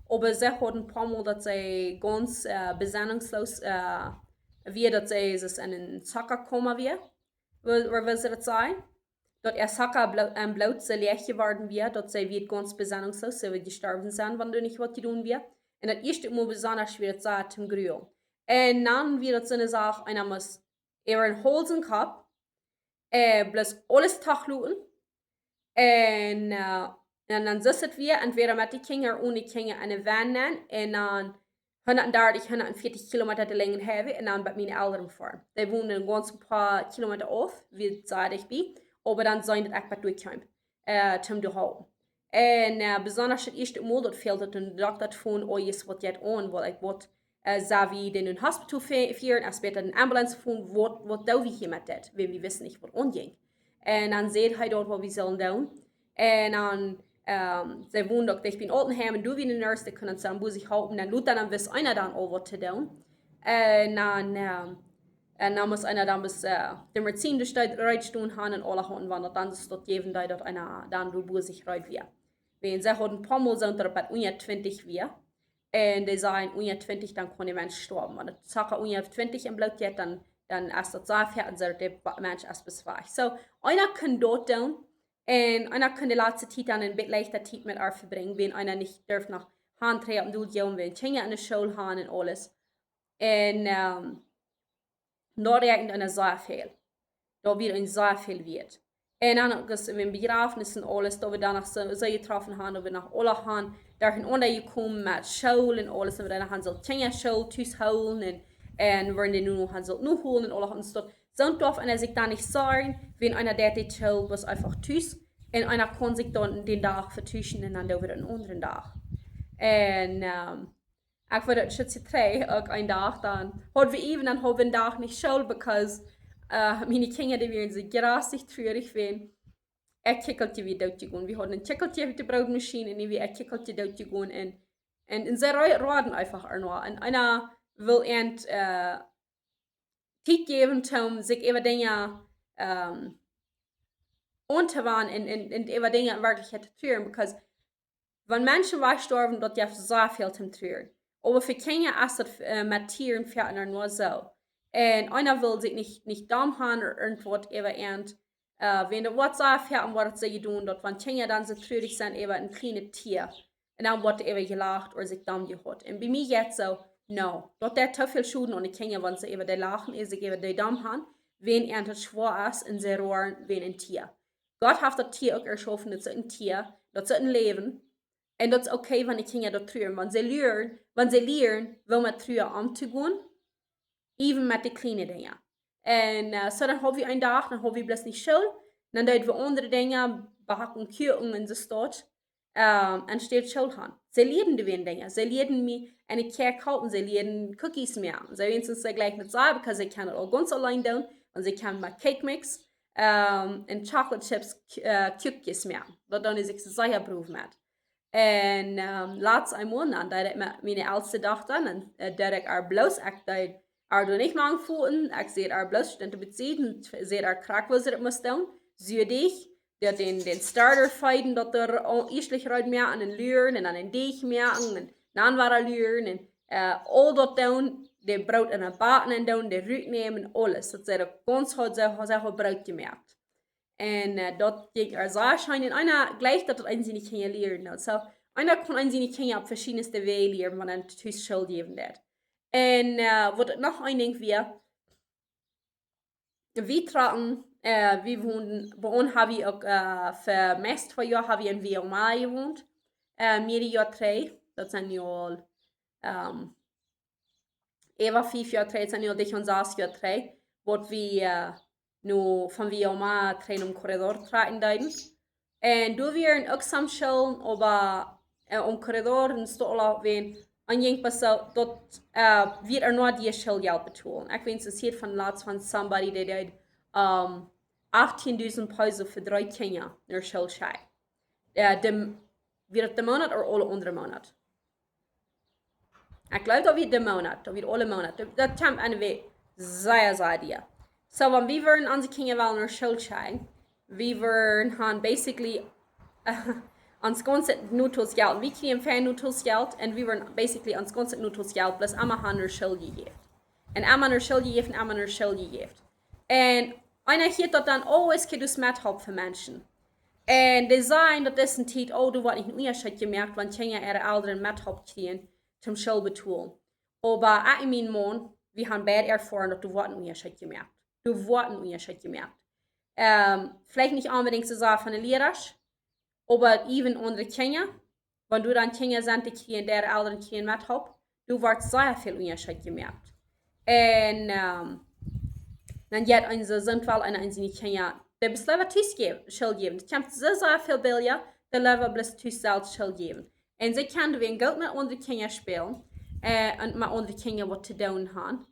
Oba see haud een poa Mol daut see gaunz, äh, besennungsloos, äh, wia, daut see, soo aus en eene Zockakooma wia. Woo, woo well see daut sajen? Daut äa Zocka Blo-, em Bloot soo läach jeworden wia, daut see wia gaunz besennungsloos, see wudd jestorwen sennen, wan doa nich waut jedonen wia. Un daut ieeschte Mol besonda wia daut sea toom grulen. Un dan wia daut soone Sach, eena must äwa dän Hauls un Kopp, äh, bloos aules toochloten. Un, äh, un dan soo es et wia, entwäda met de Kjinja, one Kjinja, enne Van nenn, un dan hundatdartich, hundatveatich Kilometa de Lenj Highway, un dan bie miene Elren foaren. Dee wonen een gaunz poa Kilometa auf, wia sea dicht bie, oba dan seenen daut ekj bat doa kjeem, äh, toom doa hoolen. Un, äh, besonda daut ieeschte Mol, daut fäld daut een Dokta to finjen, oh, es waut jeit aun, waut ekj waut, äh, sell wie dän no een Hospital fe-, fieren, aus bäta eene Ambulance finjen, waut, waut doo wie hia met dit, wan wie wisten nich, waut aunjinkj. Un dan säd hee daut, waut wie sellen doonen. Un dan, ähm, see wonen uk dicht bie een Altenheim, un doa wia eene Nurse, dee kunn ons dan bosich halpen, dan lota dan wist eena dan aul waut to doonen. Un dan, ähm, un dan must eena dan bloos, äh, de Medizin, de Städ reed stonen han un aule Haunt, wan daut dan soo daut jäwen deed, daut eena dan doa bosich reed wia. Wan see hauden een poa Mol soo daut et bat unja twintich wia. Un dee säden, unja twintich, dan kaun de Mensch stoawen. Wan daut Zocka unja twintich em Bloot jeit, dan, dan es daut sea fäa un soo daut de Ba-, Mensch es best wajch. So, eena kunn daut doonen. Un eena kunn de latste Tiet dan een bät leichta Tiet met äa vebrinjen, wan eena nich durf noch Haunt trigj opp dol jowen, wan Kjinja enne School han un aules. Un, ähm, daut räakjent eena sea väl. Daut wia eena sea väl wieet. Un dan uk aus wan Bejrafnis un aules, daut wie dan noch soo, soo jetroffen han, daut wie noch aule han, doa han aunjekomen met School un aules, un wie dan han sult Kjinja School tus hoolen un, un wieren dee nu noch han sult nu hoolen un aule han sult. Soont darf eena sikj dan nich sorjen, wan eena deit de School bloos eefach tus. Un eena kaun sikj dan dän Dach vetuschen un dan doo wie daut een aundren Dach. Un, ähm, ekj wudd daut soo trigj, uk een Dach, dan haud wie even, dan haud wie een Dach nich School, because, äh, miene Kjinja, dee wieren soo jreslich trurich, wan äa Kjikjeltje wia doot jegonen. Wie hauden een Kjikjeltje opp de Brootmaschien un nu wia äa Kjikjeltje doot jegonen un, un, un see rei-, roaden eefach ea noch. Un eena well an, äh, Tiet jäwen toom sikj äwa Dinja, um, auntowanen un, un, un äwa Dinja en Werkjlichkjeit to truren, because wan Menschen wajchstorwen, daut jeft sea väl toom truren. Oba fa Kjinja es daut, äh, met Tieren foaken noch soo. Un eena well sikj nich, nich domm han ooda irjentwaut äwa äant. Äh, wan daut woat sea foaken woat daut soo jedonen, daut wan Kjinja dan soo trurich sent äwa een kjlienet Tia, un dan woat doaräwa jelacht ooda sikj domm jehaut. Un bie mie jeit soo, no, daut deit too väl Schoden aun de Kjinja, wan see äwa dee lachen, ooda sikj äwa dee domm han, wan äant daut schwoa es un see roaren wan een Tia. Gott haft daut Tia uk erschaufen, daut es een Tia, daut es een Läwen. Un daut es okay, wan de Kjinja daut truren, wan see lieren, wan see lieren, woo met Trua omtogonen, even met de kjliene Dinja. Un, äh, soo dan haud wie een Dach, dan haud wie bloos nich School, dan deed wie aundre Dinja, backen Kuaken un soo waut. Ähm, enne Städ School han. See lieeden dee wan Dinja. See lieeden mie enne Kjäakj halpen, see lieeden Cookies moaken. See weeten, see jlikj met selfst, because see kjennen daut aul gaunz auleen doonen. Un see kjennen met Cake Mix, ähm, un Chocolate Chips, K-, äh, Kuakjes moaken. Daut doonen see sikj sea brow met. Un, ähm, latst eemol, dan deed ekj met miene elste Dochta, dan, äh, deed ekj äa bloos, ekj deed äa doa nich mank foten, ekj säd äa bloos, stunt bie de Sied, säd äa krakjt, woo see daut must doonen. Soo deed ekj, daut dän, dän Starter feeden, daut doa ieescht reed moaken un lieren un dan een Deajch moaken un dan wada lieren un, äh, aul daut doonen, dee Broot enne Backen doonen, dee rutnämen, aules. Daut see daut gaunz haud, see, see haud Broot jemoakt. Un, äh, daut jinkj äa sea scheen. Un eena jlikjt daut, daut eena siene Kjinja lieren deit. Soo, eena kaun eena siene Kjinja opp veschiedne Wäaj lieren, wan eena tus School jäwen deit. Un, äh, waut noch een Dinkj wia, wie trocken, äh, wie wonden, bie ons ha wie uk, äh, fa meist twee Joa ha wie en W O M A jewont. Äh, mearere Joa trigj, daut sent nu aul, ähm, äwa fief Joa trigj, sent nu aul dicht aun sas Joa trigj, waut wie, äh, nu von W O M A trigj nom Corredor trakjen deeden. Un doa wieren uk some Schoolen, oba, äh, om Corredor un Stola wan, un jinkj bie soo daut, äh, wia äa noch dee Schooljelt betolen. Ekj weet, ekj hieed von latst von somebody, dee deed, ähm, achtieen dusent Peso fa dree Kjinja no School schekjen. Äh, dän, wia daut dän Moonat ooda aule aundre Moonat? Ekj jleew, daut wia dän Moonat, daut wia aule Moonat. Daut, daut kjemt aun de Wäakj sea, sea dea. Soo, wan wie wieren onse Kjinja wellen no School schekjen, wie wieren han basically, äh, ons gaunzet Nothulpsjelt. Wie kjrieejen fein Nothulpsjelt un wie wieren basically ons gaunzet Nothulpsjelt, bloos emma han no School jejäft. Un emma no School jejäft un emma no School jejäft. Un eena hieet daut dan, oh, es kje dus met Help fa Menschen. Un dee sajen daut es een Tiet, oh, doa woat nich een Unjascheet jemoakt, wan Kjinja äare Elren met Help kjrieen, toom School betolen. Oba ekj un mien Maun, wie han beid erfoaren daut doa woat een Unjascheet jemoakt. Doa woat een Unjascheet jemoakt. Ähm, veleicht nich onbedinjt soo sea von de Lierasch, oba even aundre Kjinja, wan doa dan Kjinja sent, dee kjrieen, äare Elren kjrieen met Help, doa woat sea väl Unjascheet jemoakt. Un, ähm, dan jeit eena soo, sent wel eena, eena siene Kjinja, dee best leewa tus jäw-, School jäwen. Daut kjemt soo sea väl billja, dee leewa bloos tus selfst School jäwen. Un see kjennen dan goot met aundre Kjinja spälen, äh, un met aundre Kjinja waut to doonen han.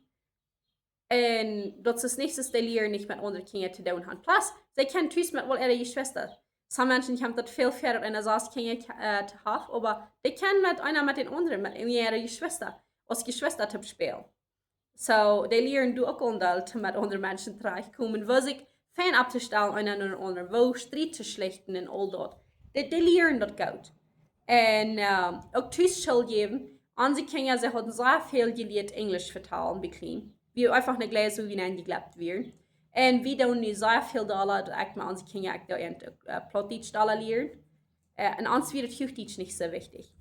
Un daut es nich, daut dee lieren nich met aundre Kjinja to doonen han. Plus, see kjennen tus met aul äare Jeschwista. Some Menschen kjemt daut väl wieda, wan eena sas Kjinja, äh, to han, oba dee kjennen met eena met dän aundren, met äare Jeschwista, aus Jeschwista to spälen. Soo, dee lieren doa uk aun daut met aundre Menschen trajchtkomen, woo sikj fein opptostalen, eena no dän aundren, woo Striet to schlichten un aul daut. Dee, dee lieren daut goot. Un, ähm, uk tus School jäwen, onse Kjinja, see hauden sea väl jelieet Enjlisch vetalen, bie kjlien. Wie eefach ne Kjliees, woo wie nenn jekjlept wieren. Un wie doonen nu sea väl dolla, daut ekj met onse Kjinja, ekj doo äant, äh, Plautdietsch dolla lieren. Äh, un ons wia daut Huachdietsch nich soo wichtich.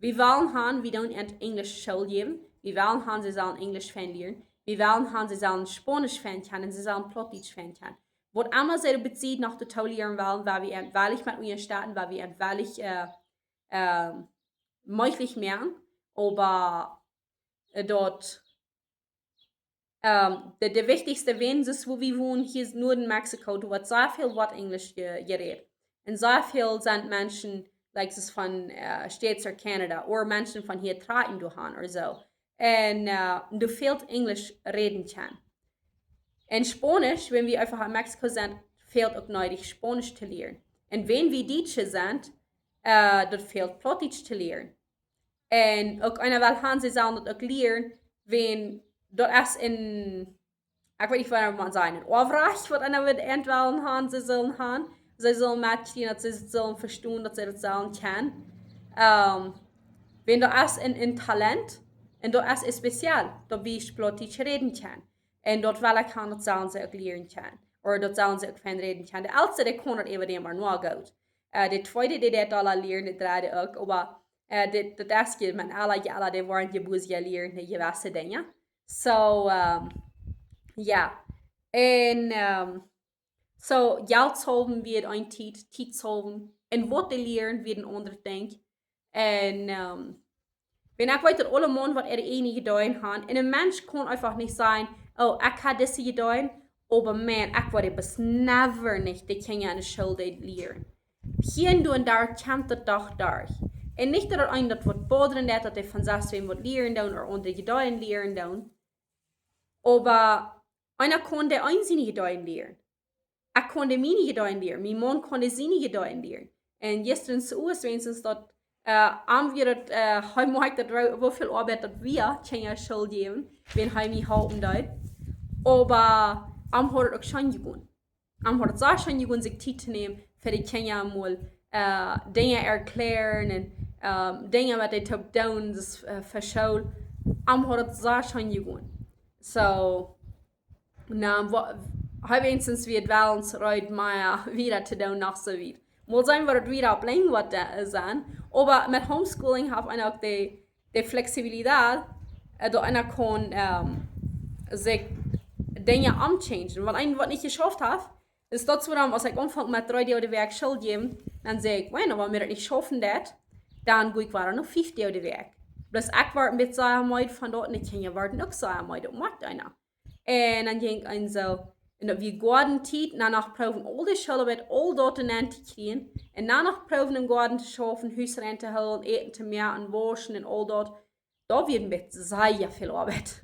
Wie wellen han, wie doonen äant Enjlisch School jäwen. Wie wellen han, see sellen Enjlisch fein lieren. Wie wellen han, see sellen Spaunisch fein kjennen, see sellen Plautdietsch fein kjennen. Waut emma see doa bie Sied noch doatoo lieren wellen, wua wie äant wellich met unjastetten, wua wie äant wellich, äh, ähm, mäajlich moaken, oba, äh, daut, ähm, de, de wichtichste Wenjes, wua wie wonen, hia es Nuaden Mexiko, doa woat sea väl woat Enjlisch je-, jerät. Un sea väl sent Menschen, like, es von, äh, States or Canada, or Menschen von hia trakjen doa han or soo. Un, äh, doa fält Enjlisch räden kjennen. Un Spaunisch, wan wie eefach en Mexiko sent, fält uk needich Spaunisch to lieren. Un wan wie Dietsche sent, äh, daut fält Plautdietsch to lieren. Un uk eena well han, see sellen daut uk lieren, wan daut es een, ekj weet nich, waut eena mott sajen, een Oppdrach, waut eena woat entwellen haben, see sellen haben. See sellen moakjen, daut see sellen vestonen, daut see daut sellen kjennen. Ähm, wan daut es een, een Talent, un daut es speziell, daut wie Plautdietsch räden kjennen. Un daut well ekj haben, daut sellen see uk lieren kjennen. Ooda daut sellen see uk fein räden kjennen. De Eltste, dee kaun daut äwa däm mau goot. Äh, de tweede, dee deit aul lieren, de dredde uk, oba, äh, de, daut es je, met aule, je aule, dee woaren je bloos je lieren, de jewesse Dinja. So, ähm, jo. Un, ähm, so, Jeltshalven wia een Tiet, Tietshalven. Un waut dee lieren wia een aundret Dinkj. Un, ähm, wan ekj weet, daut aule Mana waut äare ieejne Ideeen haben. Un een Mensch kaun eefach nich sajen, oh, ekj hab dise Idee, oba Mana, ekj wudd daut never nich de Kjinja enne School lieren. Hia un doa un doa kjemt daut doch derch. Un nich daut eena daut woat bodren, daut, daut dee von sest wäm waut lieren doonen, ooda aundre Ideeen lieren doonen. Oba eena kaun de eent siene Ideeen lieren. Ekj kaun de miene Ideeen lieren. Mien Maun kaun de siene Ideeen lieren. Un jistren soo es weens daut, äh, am wia daut, äh, hee moakt daut, woo, woo väl Oabeit daut wia, Kjinja School jäwen, wan hee mie halpen deed. Oba am haud daut uk scheen jegonen. Am haud daut sea scheen jegonen, sikj Tiet to nämen, fa de Kjinja mol, äh, Dinja erkjlären un, ähm, Dinja waut dee to doonen, daut, äh, fa School. Am haud daut sea scheen jegonen. So, na, wa-, hee weens wia daut well ons reed, mau wieda to doonen, noch soo wiet. Mol seenen, waut daut wieda opp lang woat, äh, sennen. Oba met Homeschooling haft eena uk de, de Flexibilität, äh, daut eena kaun, ähm, sikj Dinja omchangen. Wan eena waut nich jeschauft haft, es daut soo, dan, aus ekj aunfunk met dree Doag de Wäakj School jäwen, dan säd ekj, bueno, wan wie daut nich schaufen, daut, dan go ekj wada no fief Doag de Wäakj. Bloos ekj wort een bät sea meed von daut, un de Kjinja worden uk sea meed, daut moakt eena. Un dan jinkj eena soo, un daut wia Goadentiet, un dan noch proowen aul de Schooloabeit, aul daut en to kjrieen, un dan noch proowen em Goaden to schaufen, Hus rein to hoolen, Äten to moaken, wauschen un aul daut. Daut wia een bät sea väl Oabeit.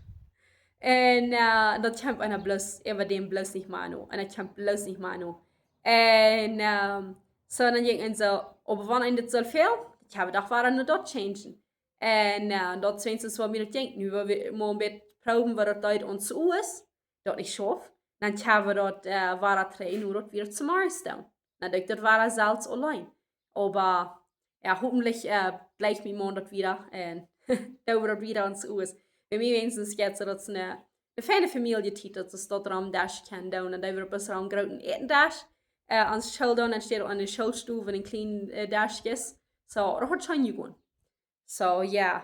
Un, äh, daut kjemt eena bloos, äwa däm bloos nich mea no. Un daut kjemt bloos nich mea no. Un, ähm, so, dan jinkj eena soo, oba wan eena dit soo väl, ekj hab doch wada no daut changen. Un, äh, daut es weens waut mie daut jinkj. Nu well wie mol een bät proowen, waut daut deed ons soo es, daut nich schauft. Dan kjenn wie daut, äh, wada trigj, nu daut wie daut zemorjes doonen. Dan denkj ekj daut wada selfst auleen. Oba, jo, hopentlich, äh, jlikjt mien Maun daut wada un doo wie daut wada ons Hus. Bie mie weens jeit soo daut es eene, eene feine Famielje-Tiet, daut wie daut aum Desch kjennen doonen. Un dan doo wie opp eenen grooten Ätendesch, äh, aun School doonen, enne Schoolstow, een kjlienet, äh, Desch es. So, daut haft scheen jegonen. So, jo.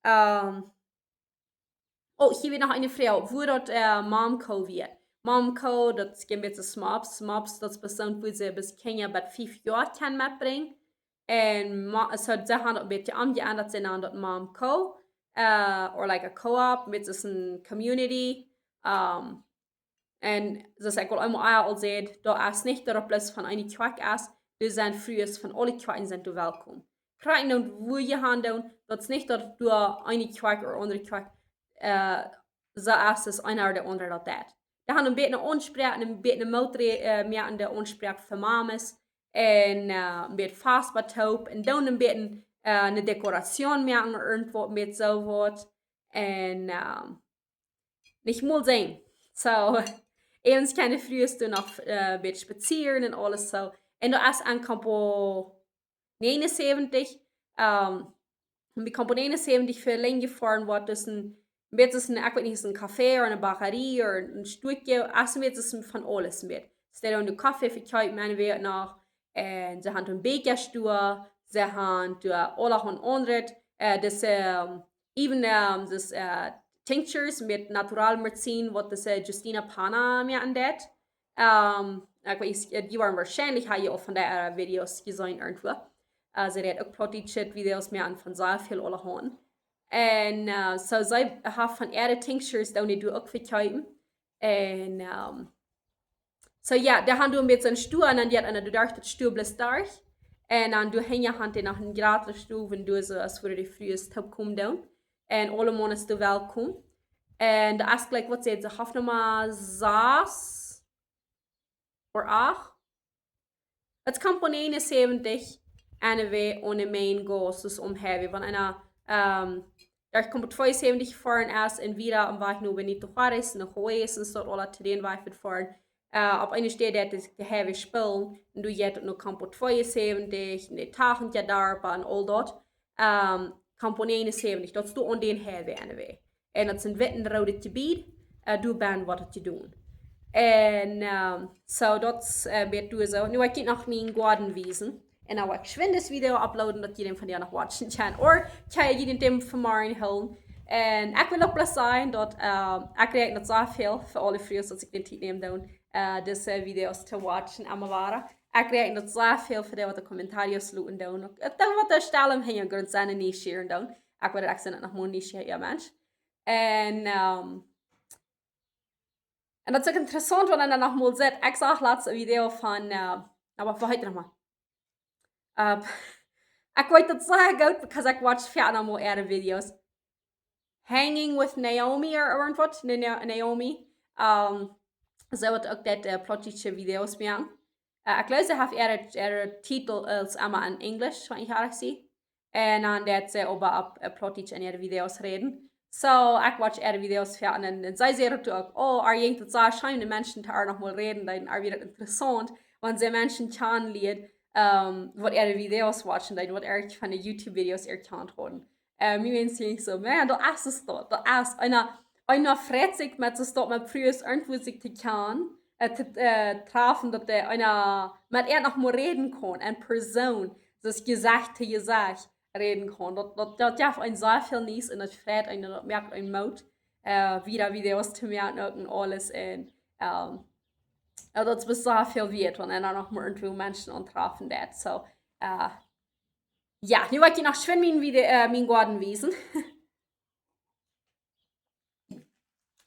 Ähm, oh, hia wia noch eene Froag, woo daut, äh, Mom Co wia. Mom Co, daut es een bät Smops. Smops, daut es bestemmt, woo see bloos Kjinja bat fief Joa kjennen metbrinjen. Un Ma-, see, see haben daut een bät omjeendat, see nanen daut Mom Co, äh, or like a co-op, met soon community. Ähm, un soo aus ekj aul eemol ea aul säd, daut es nich daut daut bloos von eene Kjoakj es, doa sent Frues von aule Kjoakjen sent doa welkom. Krakjt dan woo jie han doonen, daut es nich daut doa eene Kjoakj ooda aundre Kjoakj, äh, soo es, daut eena ooda de aundre daut deit. Dee han een bät eene Aunsproak, een bät eene Moot, äh, moaken de Aunsproak fa Mames. Un, äh, een bät Fastfood toop. Un dan een bät, äh, eene Dekoration moaken, irjentwaut met soo waut. Un, äh, nich mol seenen. So, äwent kjennen Frues doa noch, äh, een bät spazieren un aules soo. Un daut es aun Campo negenensäwentich, ähm, un bie Campo negenensäwentich fa lang jefoaren woat, daut es een, een bät soon, ekj weet nich, es een Café ooda eene Bäckerei ooda een Stekj, es een bät soon von aules een bät. See doonen doa Koffe vekjeepen, un wea noch, un see han doa een Bäkjastoa, see han doa aulahaunt aundret, äh, daut, ähm, even, ähm, daut, äh, tinctures met Natural Medizin, waut daut, äh, Justina Pana mie aundeit. Ähm, ekj weet, äh, jie woaren woarschienlich, ha jie aul von äare, äh, Videos jeseenen irjentwua. Äh, see deit uk Plautdietsche Videos moaken von sea väl aulahaunt. Un, äh, so see haft von äare tinctures, dee dee doa uk vekjeepen. Un, ähm, so jo, dee han doa een bät soon Stoa un dan jeit eena doa derch daut Stoa bloos derch. Un dan doa hinja han dee noch eene jratre Stoa, wua doa soo aus wua de Frues toopkomen doonen. Un aule Mana sent doa welkom. Un daut es jlikj waut see, see haft Numma sas ooda acht. Daut es Campo negenensäwentich, anyway, aun de main gas, daut es aum highway. Wan eena, ähm, derch Campo tweeunsäwentich jefoaren es un wieda aum Wajch no Benito Juárez, no Juárez un soo aula to dän Wajch jefoaren. Äh, opp eene Städ deed de Highway spullen un doa jeit et no Campo tweeunsäwentich, un de Tachentja Darpa un aul daut. Ähm, Campo negenunsäwentich, daut es doa aun dän Highway enne Wajch. Un daut es een witten roodet Jebiet, äh, doa bennen woat et jedonen. Un, ähm, soo, daut es, äh, bät doa soo. Nu woa ekj junt noch mienen Goaden wiesen. Un dan woa ekj schwind dit Video uploaden, daut jie dän vondoag noch watchen kjennen. Or kjenn jie dän vonmorjen hoolen. Un ekj well uk bloos sajen daut, äh, ekj räakjen daut sea väl fa aule Frues, daut ekj de Tiet nämen doo, äh, dise Videos to watchen, emma wada. Ekj räakjen daut sea väl fa dee waut de comentarios loten doonen. Uk dee waut doa stell em Hinjagrunt sent un nich sharen doonen. Ekj woa daut, ekj sie noch mol nich hia, jo, Mensch. Un, ähm, un daut es uk interessaunt, wan eena dan noch mol sitt. Ekj sach latst een Video von, äh, oba woo heet et noch mol? Äh, ekj weet daut sea goot, because ekj watch foaken noch mol äare Videos. Hanging with Naomi or, or waut? Na-, Na-, Naomi. Ähm, see haft uk daut, äh, plautdietsche Videos moaken. Äh, ekj jleew, see haft äare, äare Titel es emma en Englisch, wan ekj ieelich sie. Un dan deed see oba opp, äh, Plautdietsch en äare Videos räden. Soo, ekj watch äare Videos foaken un, un see säd uk, oh, ar jinkt et sea scheen, de Menschen to ar noch mol räden, dan ar wia daut interessaunt, wan see Menschen kjanen lieed, ähm, waut äare Videos watchen, dan waut äa von de YouTube-Videos erkjant hauden. Äh, mie wia soo, man, daut es et doch. Daut es eena, eena freit sikj met soo daut met Frues irjentwoo sikj to kjanen, äh, to, äh, trafen, daut eena met äa noch mol räden kaun, en Persoon, daut Jesecht to Jesecht räden kaun. Daut, daut, daut jeft eenem sea väl Niees un daut freit eenem, daut moakt eenem Moot, äh, wieda Videos to moaken uk un aules. Un, ähm, jo, daut es sea väl wieet, wan eena noch mol irjentwoo Menschen auntrafen deit. Soo, äh, jo, nu woa ekj junt noch schwind mienen Video, äh, mienen Goaden wiesen.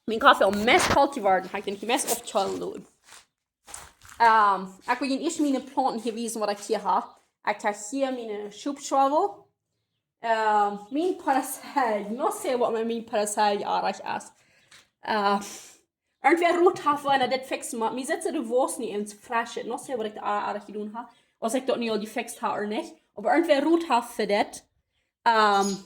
Mien Koffe es meist kolt jeworden, ha ekj dän meist oppkjeelen loten. Ähm, ekj well junt ieescht miene Plaunten hia wiesen, waut ekj hia hab. Ekj hab hia miene Schopschauffel. Ähm, mien Parasail, no sé waut met mien Parasail aundasch es. Äh, irjentwäa rut haft, woo eena dit fixen mott. Mie sitt de Wos nich enne Flasch, no sé waut ekj doa aundasch jedonen hab. Aus ekj daut nu aul jefixt hab ooda nich. Oba irjentwäa rut haft fa dit. Ähm,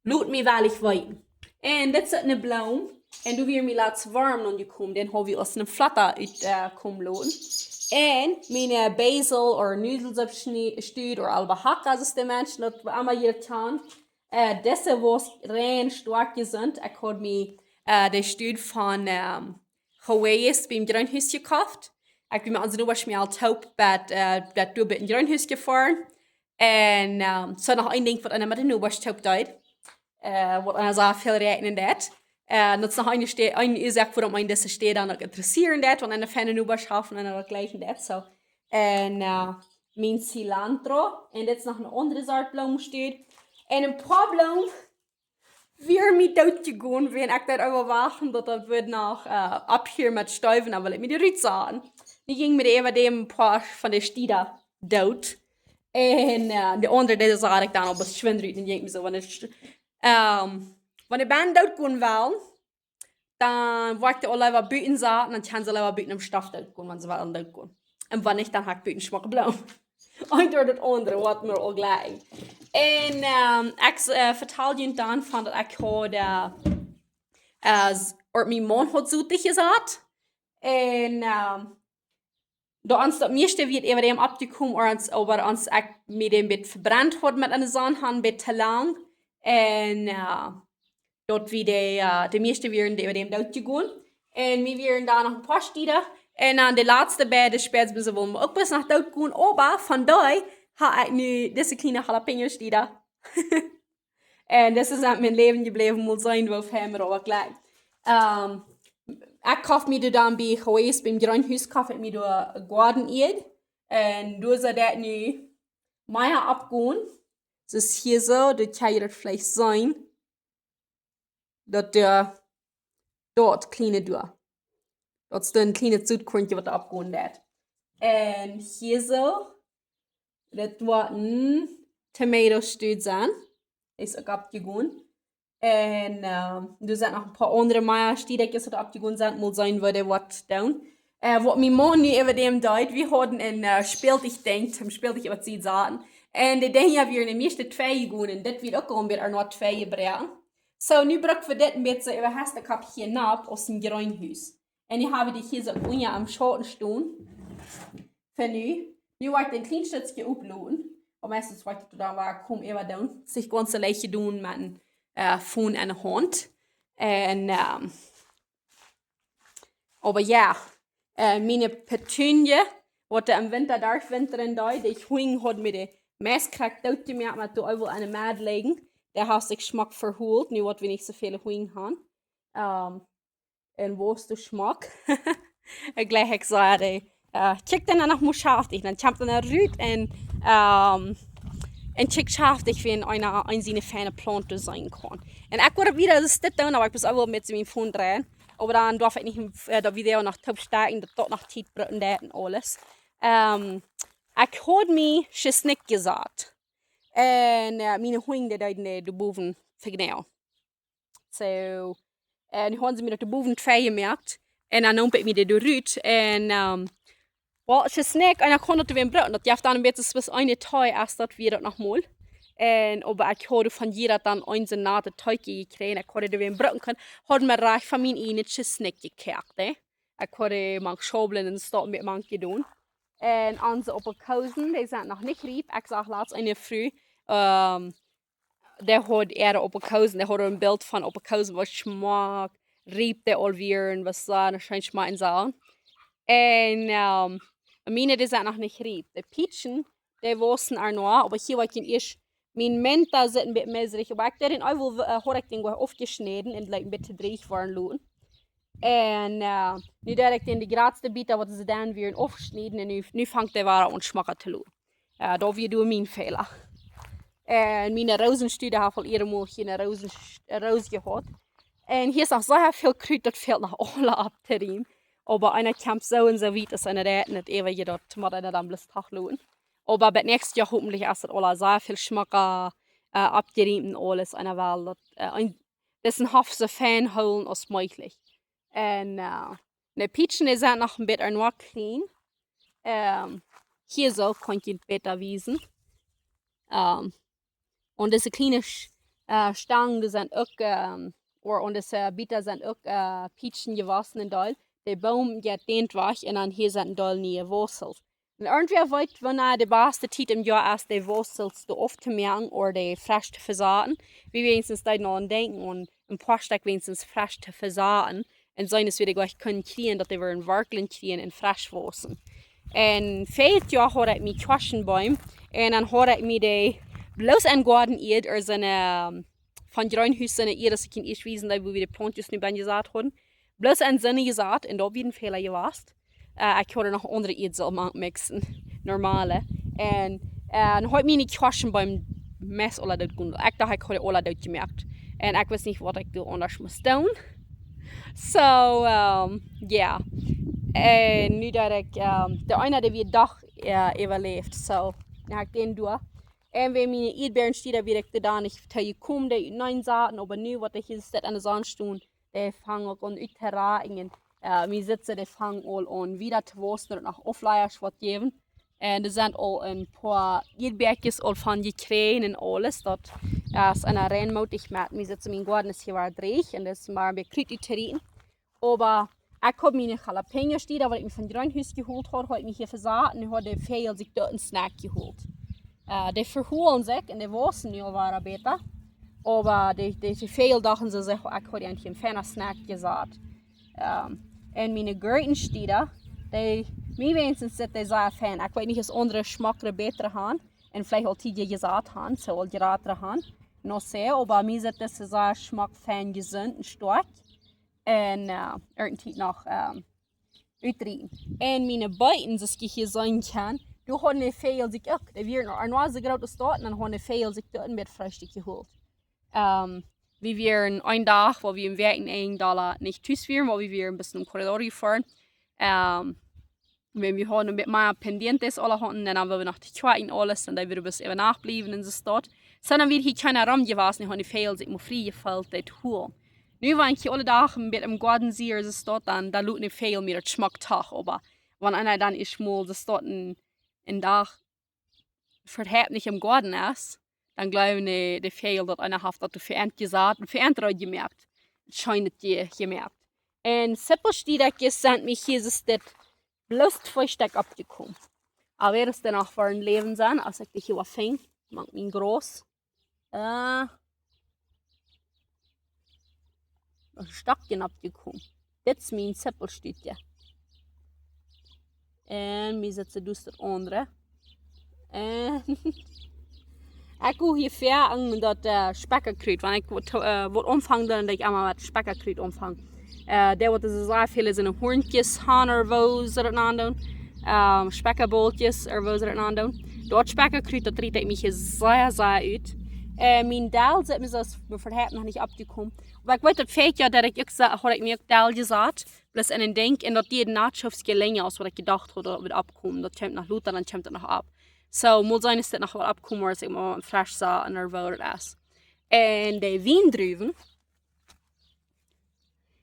lot mie woll weeten. Un dit es eene Bloom. Un doa wia mie latst Worm aunjekomen. Dän hab ekj aus eene Flatta ut, äh, komen loten. Un miene Basil or Nudelsupp schnie-, Stud or Albahaca, aus de Menschen daut emma hia kjanen. Äh, dise wia rein stoakj jesunt. Ekj haud mie, äh, de Stud von, ähm, Hawaii's biem Jreenhus jekoft. Ekj sie met onse Nobasch mol toop bat, äh, bat doa biem Jreenhus jefoaren. Un, ähm, soo noch een Dinkj waut eena met de Nobasch toop deed. Äh, waut eena sea väl räakjnen deed. Äh, daut es noch eene Städ, eene Uasoak wuarom mie dise Städ dan uk interessieren deed, wan eena feine Nobasch haft un eena daut jlikjen deed. Soo. Un, äh, mien Cilantro. Un dit es noch eene aundre Sort Bloomenstud. Un een poa Bloomen wieren mie doot jegonen, wan ekj doa äwa wachten, daut daut wudd noch, äh, opphieren met stoawen, oba ekj mie dee rut saten. Dee jinjen mie äwa däm poa von de Stieda doot. Un, äh, de aundre, dee sat ekj dan opp aus schwind rut, un jinkj mie soo, wan ekj, ähm, wan de Band doot gonen well, dan woa ekj dee aul leewa buten saten, dan kjennen see leewa buten em Stoff doot gonen, wan see wellen doot gonen. Un wan nich, dan ha ekj buten schmocke Bloomen. Eent ooda daut aundre, waut mie aul jlikjt. Un, ähm, ekj, äh, vetal junt dan von daut ekj haud, äh, äh, s-, ooda mien Maun haud Sot jesat. Un, ähm, doa ons daut mieeschte wia äwa däm oppjekomen, ooda ons, oba ons ekj mie dän bät vebrent haud met enne Sonn, ha een bät to lang. Un, äh, daut wia de, äh, de mieeschte wieren dee äwa däm doot jegonen. Un mie wieren doa noch een poa Stieda. Un dan de latste beid, de Spätz, bie see wullen uk bat noch doot gonen. Oba von dee ha ekj nu dise kjliene Jalapeño Stieda. Un dise sent em Läwen jebläwen, mol seenen woo väl mie oba jlikjt. Ähm, ekj koft mie doa dan bie Hawaii's, biem Jreenhus, koft ekj mie doa Goadenead. Un doa sent daut nu mea oppjekomen. Daut es hia soo, daut jie daut veleicht seenen. Daut doa, daut kjliene doa. Daut es een kjlienet Sotkornche waut oppjekomen es. Un hia soo, daut woat een Tomato Stud sennen. Es uk oppjekomen. Un, ähm, doa sent noch een poa aundre mea Stiedakjes waut oppjekomen sent. Mol seenen waut dee woat doonen. Äh, waut mien Maun nu äwa däm deed, wie hauden een, äh, Spältich-Dinkj, een Spältich waut see saten. Un de Dinja wieren de mieeschte twei jegonen. Dit wia uk aul een bät aun twee jebroaken. So, nu bruck wie dit een bät äwa Hestekopp hia nopp aus een Jreenhus. Un nu hab wie dee hia soo unja aum Schauten stonen. Fa nu. Nu woa ekj dän kjlienen Stekj opploten. Oba meistens woa ekj daut dan woa kaum äwa doonen. Sikj gaunz soo leicht jedonen met een, äh, Phone enne Haunt. Un, ähm, oba jo, äh, miene Petunie, waut doa em Winta derchwintren deed, dee Hunj haud mie de meist krakjt doot jemoakt, met doa äwent aun de Medd lijen. Dee haft sikj schmock veholt, nu waut wie nich soo väl Hunj han. Ähm, un wauss doa schmock. Ekj jleich, ekj saj, dee, äh, kjikj dan noch mol schaftich. Dan kjemt dan rut un, ähm, un kjikj schaftich, woo eena, eena siene feine Plaunten seenen kaun. Un ekj woa wada daut dit doonen, oba ekj mott uk wel met mien Phone dreien. Oba dan darf ekj nich, äh, daut Video noch toop stekjen, daut daut noch Tiet brucken deit un aules. Ähm, ekj haud mie Tschesnikj jesat. Un, äh, miene Hunj, dee deeden dee doa bowen vejnäajen. So, un nu hauden see mie daut doa bowen twei jemoakt. Un dan neem ekj mie dee doa rut. Un, ähm, well, Tschesnikj, un dan kaun daut wada brucken. Daut jeft dan een bät soo aus eene Tee, aus daut wia daut noch mol. Un oba ekj haud von hia dan eent soo een natet Teekje jekjräajen. Ekj haud daut wada brucken kunt. Haud mie rajcht von mien ieejnen Tschesnikj jekoakt, eh. Ekj haud dee mank Schaublen un Stoten met mank jedonen. Un onse Aprikosen, dee sent noch nich riep. Ekj sach latst eene Fru, ähm, dee haud äare Aprikosen, dee haud een Bilt von Aprikosen, waut schmock riep dee aul wieren, waut see noch scheen schmakjen sullen. Un, ähm, miene, dee sent noch nich riep. De Peachen, dee wausen uk noch, oba hia woa ekj ieescht, mien Menta sitt een bät miesrich, oba ekj deed dän Äwel, äh, haud ekj dän aufjeschnäden un leet een bät dreech woaren loten. Un, äh, nu deed ekj dän de jratste Bieta, waut see dan wieren, aufschnieden un nu, nu fangt dee wada aun schmocka to loten. Äh, daut wia dan mien Fäla. Un miene Roosenstuda haft aul ea mol hia eene Roosen-, Roos jehaut. Un hia es noch sea väl Krut, daut fält noch aula auftorieemen. Oba eena kjemt soo un soo wiet, aus eena rät, nich eewich daut, mott eena dan bloos tachloten. Oba bat näakjstet Joa hopentlich es daut aula sea väl schmocka, äh, auftorieemt un aules, eena well daut, äh, een, daut een Hoff soo fein hoolen aus mäajlich. Un, äh, de Peachen, dee sent noch een bät noch kjlien. Ähm, hia soo kaun ekj junt bäta wiesen. Ähm, un dise kjliene Sch-, äh, Stangen, dee sent uk, ähm, ooda, un dise Bieta sent uk, äh, Peachen jewossen een Deel. De Boom jeit dän wajch un dan hia sent een Deel niee Wossels. Un irjentwäa weet, wanea de baste Tiet em Joa es, de Wossels doa auftomoaken ooda dee fresch to vesaten? Wie weens deeden aun denkjen, om een poa Stekj weens fresch to vesaten. Un seenen, aus wie dee jlikj kunnen kjrieen, daut dee wudden Wartlen kjrieen un fresch wausen. Un värjet Joa haud ekj mie Kjoaschenbeem. Un dan haud ekj mie dee bloos en Goaden Ieed, ooda soone, ähm, von Jreenhus, soone Ieed, aus ekj junt ieescht wiesen deed, wua wie de Plauntjes nu benn jesat hauden. Bloos en soone jesat, un daut wia een Fäla jewast. Äh, ekj haud noch aundre Ieed soo mank mixen, normale. Un, äh, dan haud miene Kjoaschenbeem meist aula doot jegonen. Ekj docht, ekj haud aula doot jemoakt. Un ekj wist nich, waut ekj doa aundasch must doonen. So, ähm, jo. Un nu daut ekj, ähm, de eena, dee wia doch, äh, äwaläft. So, nu hab ekj dän doa. Un wan miene Ieedbäaren stieed, dan wia ekj doa dan nich to jekomen, dee uteneen saten, oba nu, waut ekj hia sit aun de Sonn stonen, dee fangen uk aun uttoorakjen. Äh, mie sitt see, dee fangen aul aun wieda to wausen, daut noch Aufleasch woat jäwen. Un doa sent aul een poa Ieedbäakjes aul von jekjräajen un aules. Daut es eena rein mootich met. Mie sitt see, mien Goaden es hia wada dreech un daut es mau een bät Krut uttotrakjen. Oba ekj haud miene Jalapeño-Stieda, waut ekj mie von Jreenhus jeholt haud, haud ekj mie hia vesat un nu haud de Väajel sikj doa een Snack jeholt. Äh, dee vehoolen sikj un dee wausen nu aul wada bäta. Oba dee, dee, dee Väajel dochten see sikj, ekj haud an hia een feina Snack jesat. Ähm, un miene Gurkenstieda, dee, mie weens sitt dee sea fein. Ekj weet nich, aus aundre schmockre, bätre han. Un veleicht aul tiedja jesat han, soo aul jratre han. No sé, oba mie sitt dise sea schmock, fein, jesunt un stoakj. Un, äh, irjentwäa noch, ähm, uttotrakjen. Un miene Beeten, soo aus jie hia seenen kjennen, doa hauden de Väajel sikj uk. Dee wieren noch, noch soo groot aus daut, un dan hauden de Väajel sikj doa een bät Freestikj jeholt. Ähm, wie wieren een Dach, wua wie een Wäakjenenj doa nich tus wieren, wua wie wieren een bät em Corredor jefoaren. Ähm, wan wie hauden met mea pendientes aula hauden, dan haben wie noch de Kjoakj un aules, un dan wudden wie bloos äwa Nacht bliewen un soo waut. Sonda wia hia kjeena rom jewast, dan hauden de Väajel sikj mau frie jefeelt, dee to holen. Nu, wan ekj hia aule Doag een bät em Goaden sie, soo waut, dan, dan loten de Väajel mie daut schmock too, oba wan eena dan ieescht mol soo waut een, een Dach veheftich em Goaden es, dan jleewen de, de Väajel daut eena haft daut fa an jesat un fa an reed jemoakt. Scheen daut je-, jemoakt. Un Sippelstiedakjes sent mie hia es dit bloos twee Stekj oppjekomen. Oba daut es dan noch fa een Läwen sennen, aus ekj dee hia waut finj, mank mien Graus. Äh, noch een Stekj oppjekomen. Dit es mien Sippelstiedakje. Un mie sitt see dus daut aundre. Un ekj go hia ver aun daut, äh, Spekjakrut, wan ekj waut, äh, waut aunfangen, dan denkj ekj emma waut Spekjakrut aunfangen. Äh, dee waut es sea väl es en Hoarnkjes, Hauner, woo see daut nanen doonen. Ähm, Spekjabolkjes, ooda woo see daut nanen doonen. Daut Spekjakrut, daut riet ekj mie sea, sea ut. Äh, mien Dall sitt mie soo aus, mie verhäft noch nich oppjekomen. Oba ekj weet daut värje Joa, daut ekj uk sa-, haud ekj mie uk Dall jesat. Bloos en een Dinkj, un daut dee Natschoofs je lenja aus waut ekj jedocht haud, daut wudd oppkomen. Daut kjemt noch lota, dan kjemt daut noch opp. Soo, mol seenen es dit noch waut oppkomen, aus ekj mol fresch saj, un er woat es. Un de Wiendruwen,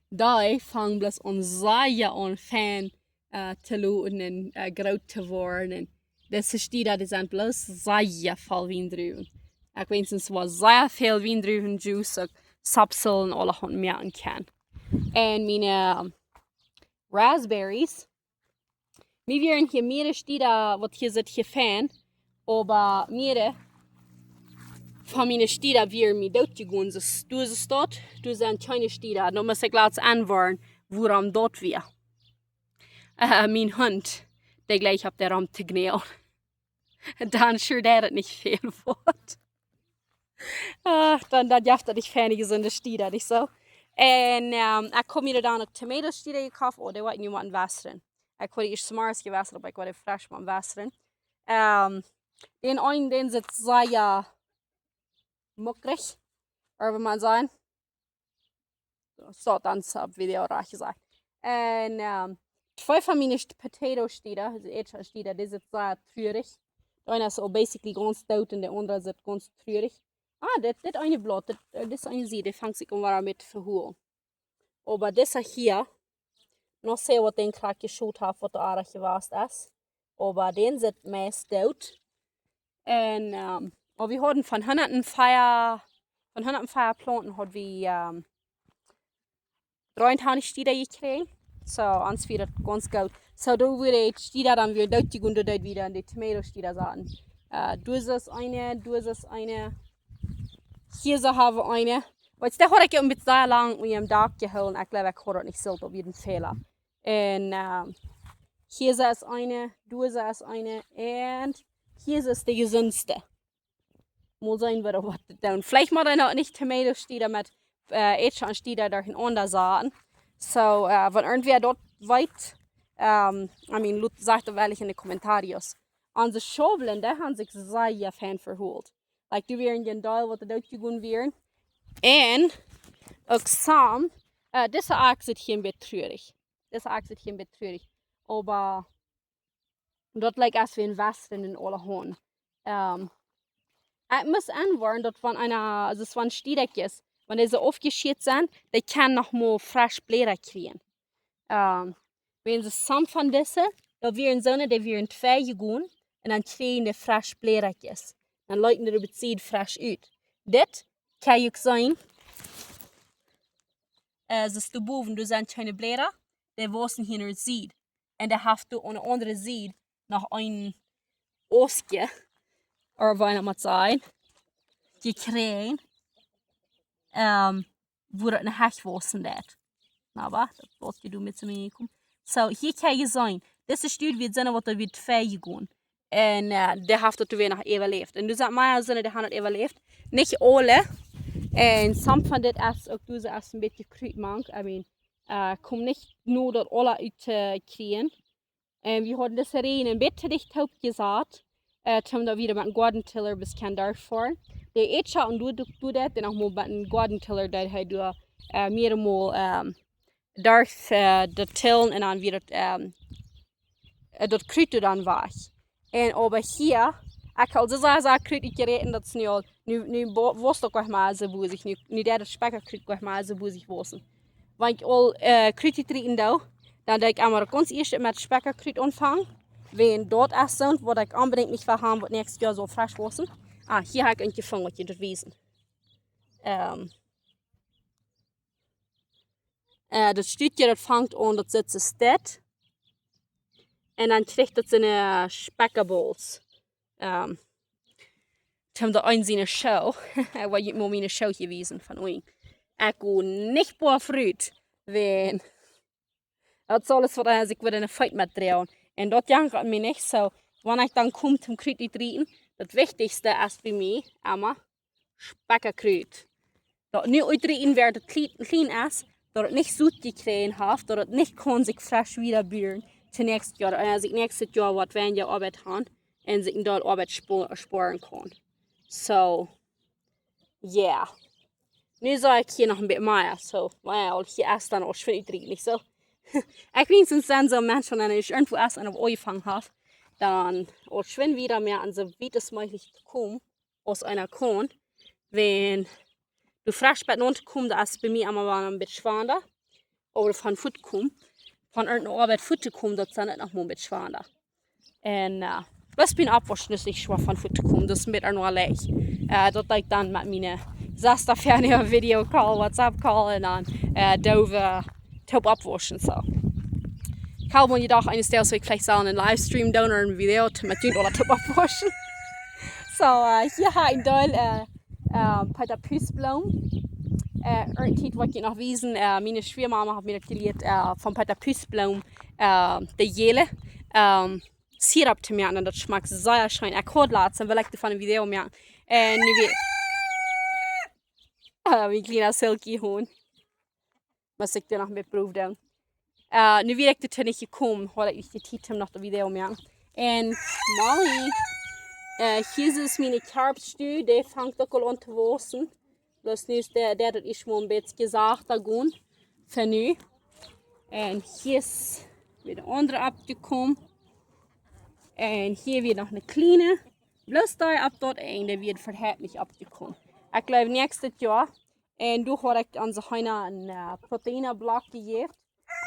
dee fangen bloos aun sea aun fein, äh, to loten un, äh, groot to woaren. Un dise Stieda, dee sent bloos sea voll Wiendruwen. Ekj weens waut sea väl Wiendruwen-Juice, uk Sapsel un aulahaunt moaken kaun. Un miene, ähm, Raspberries, mie wieren hia mearere Stieda, waut hia sitt, hia fein, oba mearere von miene Stieda wieren mie dootjegonen. Soo, doa es daut, doa sent kjeene Stieda. Dan mott ekj latst aunwoaren, wuarom daut wia. Äh, mien Hunt, dee jlikjt opp dee rom to gnäwen. Dan sure deit daut nich väl waut. Ach, dan, dan jeft daut nich feine jesunde Stieda, nich soo? Un, ähm, ekj haud mie dan uk Tomatostieda jekoft, oh, dee woa ekj nu mau aunwässren. Ekj haud dee ieescht zemorjes jewässret, oba ekj woa dee fresch mau aunwässren. Ähm, dän eenen, dän sitt sea muckrich, ooda woo mau sajen. Soo, dan es daut Video rajcht jesajcht. Un, ähm, twee von miene St-, Potato-Stieda, dee Ätja-Stieda, dee sitt sea trurich. Dee eena es aul basically gaunz doot un de aundra sitt gaunz trurich. Ah, dit, dit eene Blaut, dit, äh, dit eene Sied, dee fangt sikj aun wada met to veholen. Oba dise hia, noch see waut dän krakjt jeschot haft, waut doa aardig jewast es. Oba dän sitt meist doot. Un, ähm, oba wie hauden von hundat un vea, von hundat un vea Plaunten haud wie, ähm, dreeuntwintich Stieda jekjräajen. Soo, ons wia daut gaunz goot. Soo, doa wia de Stieda dan wada dootjegonen, doa deed wie dan de Tomato-Stieda saten. Äh, doa es eene, doa es eene. Hia soo hab wie eene. Oba dee haud ekj een bät sea lang aum Dak jehoolen. Ekj jleew, ekj haud daut nich sullt opp jieda Fäl. Un, ähm, hia es eene, doa es eene, un hia es de jesundste. Mol seenen, waut, waut to doonen. Veleicht mott eena nich Tomato-Stieda met, äh, Ätja-Stieda derchenaunda saten. Soo, äh, wan irjentwäa daut weet, ähm, I mean, lot, sajcht daut weinich en de Kommentaren. Onse Schaublen, dee haben sikj sea fein veholt. Like, doa wieren een Deel waut dootjegonen wieren. Un uk some, äh, dise Akj sitt hia een bät trurich. Dise Akj sitt hia een bät trurich. Oba daut likjt aus wie en Western en aule Honden. Ähm, ekj mott aunwoaren daut wan eena, aulsoo wan Stiedakjes, wan dee soo aufjeschält sent, dee kjennen noch mol fresch Bläda kjrieen. Ähm, wan see some von dise, daut wieren soone, dee wieren twei jegonen, un dan kjrieen dee fresch Blädakjes. Dan leeten dee de Sied fresch ut. Dit kjenn jie uk seenen. Äh, soo doa bowen, doa sent kjeene Bläda, dee wausen hia no de Sied. Un dee haft doa aun de aundre Sied noch een Austje, ooda woo eena mott sajen, jekjräajen, ähm, wua daut een Hecht wausen deed. Na, oba daut woat je doa met soo mea komen. Soo, hia kjenn jie seenen. Dise Stied wia soone, waut doa wia twei jegonen. Un, äh, dee haft daut doa wada noch äwaläft. Un doa sent mea soone, dee haben daut äwaläft. Nich aule. Un some von dit es uk, doa es een bät Krut mank. I mean, äh, kjemt nich no daut aule uttokjrieen. Un wie hauden dise Rieej een bät dicht toop jesat. Äh, toom daut wada met een Garden Tiller bie kjennen derchfoaren. De Ätja un doa, doa, doa deed hee noch mol met een Garden Tiller, deed hee doa, äh, mearemol, ähm, derch, äh, daut Tillen un dan wada daut, ähm, äh, daut Krut dan wajch. Un oba hia, ekj haud soo sea, sea Krut utjeräten, daut es nu aul, nu, nu bo-, waust uk nich mea soo bosich, nu, nu deed daut Spekjakrut uk nich mea soo bosich wausen. Wan ekj aul, äh, Krut utrieten doo, dan doo ekj emma gaunz ieescht met Spekjakrut aunfangen. Wan daut es soont, waut ekj onbedinjt nich well haben, waut näakjstet Joa saul fresch wausen. Ah, hia hab ekj een jefungen, waut jie daut wiesen. Ähm, äh, daut Stekj, daut fangt aun, daut sitt soo steit. Un dan kjricht daut soone Speckables. Ähm, toom daut een siene Schoo. Waut jie mol miene Schoo hia wiesen von unjen. Ekj go nich boa Fruit, wan daut es aules, waut eena sikj woat enne Feet metdroagen. Un daut jankat mie nich soo, wan ekj dan kom toom Krut utrieten, daut wichtichste es bie mie emma Speckakrut. Daut nu utrieten, wan daut kjlie-, kjlien es, daut daut nich Sot jekjräajen haft, daut daut nich kaun sikj fresch wieda buen to näakjstet Joa. Un aus ekj näakjstet Joa waut weinja Oabeit hab un sikj doa Oabeit spo-, spoaren kaun. So, yeah. Nu saj ekj hia noch een bät mea, so, well, hia es dan aul schwind utrieten, nich soo? Ekj weet, sent soo Menschen, wan eena irjentwua es un opp aunjefongen haft, dan aul schwind wieda mea un soo wiet aus mäajlich to komen, aus eena kaun. Wan du fresch best auntokomen, daut es bie mie emma wada een bät schwanda. Oba von fuat komen, von irjent eene Oabeit fuat to komen, daut es dan noch mol een bät schwanda. Un, äh, waut bie een Oppwauschen es nich schwoa von fuat to komen, daut es een bät noch leicht. Äh, daut deed ekj dan met miene Sesta fa een Video Call, WhatsApp Call un dan, äh, doo wie toop oppwauschen, so. Ekj hab mie jedocht, eenes Doages well ekj veleicht soo een Livestream doonen ooda een Video to, met junt aula toop oppwauschen. So, äh, hia hab ekj een Deel, äh, äh, Peter Puss Bloom. Äh, irjent waut ekj noch wiesen, äh, miene Schwiamama haft mie daut jelieet, äh, von Peter Puss Bloom, äh, de jäle, ähm, Sirup to moaken. Un daut schmakjt sea scheen. Ekj haud latst, un well ekj doavon een Video moaken. Un nu wea-, äh, mien kjliena Silky Hoon. Must ekj doa noch met Proov doonen. Äh, nu wea ekj doatoo nich jekomen, haud ekj nich de Tiet om noch de Video moaken. Un Molly, äh, hia es miene Kjarpstu, dee fangt uk aul aun to wausen. Bloos nu es dee, dee haft ieescht mol een bät jesajcht, daut gonen, fa nu. Un hia es wada de aundre oppjekomen. Un hia wea noch een kjliena. Bloos dee opp daut Enj, dee wea verhäft nich oppjekomen. Ekj jleew näakjstet Joa. Un doa haud ekj onse Heena een, äh, Proteina Block jejäft.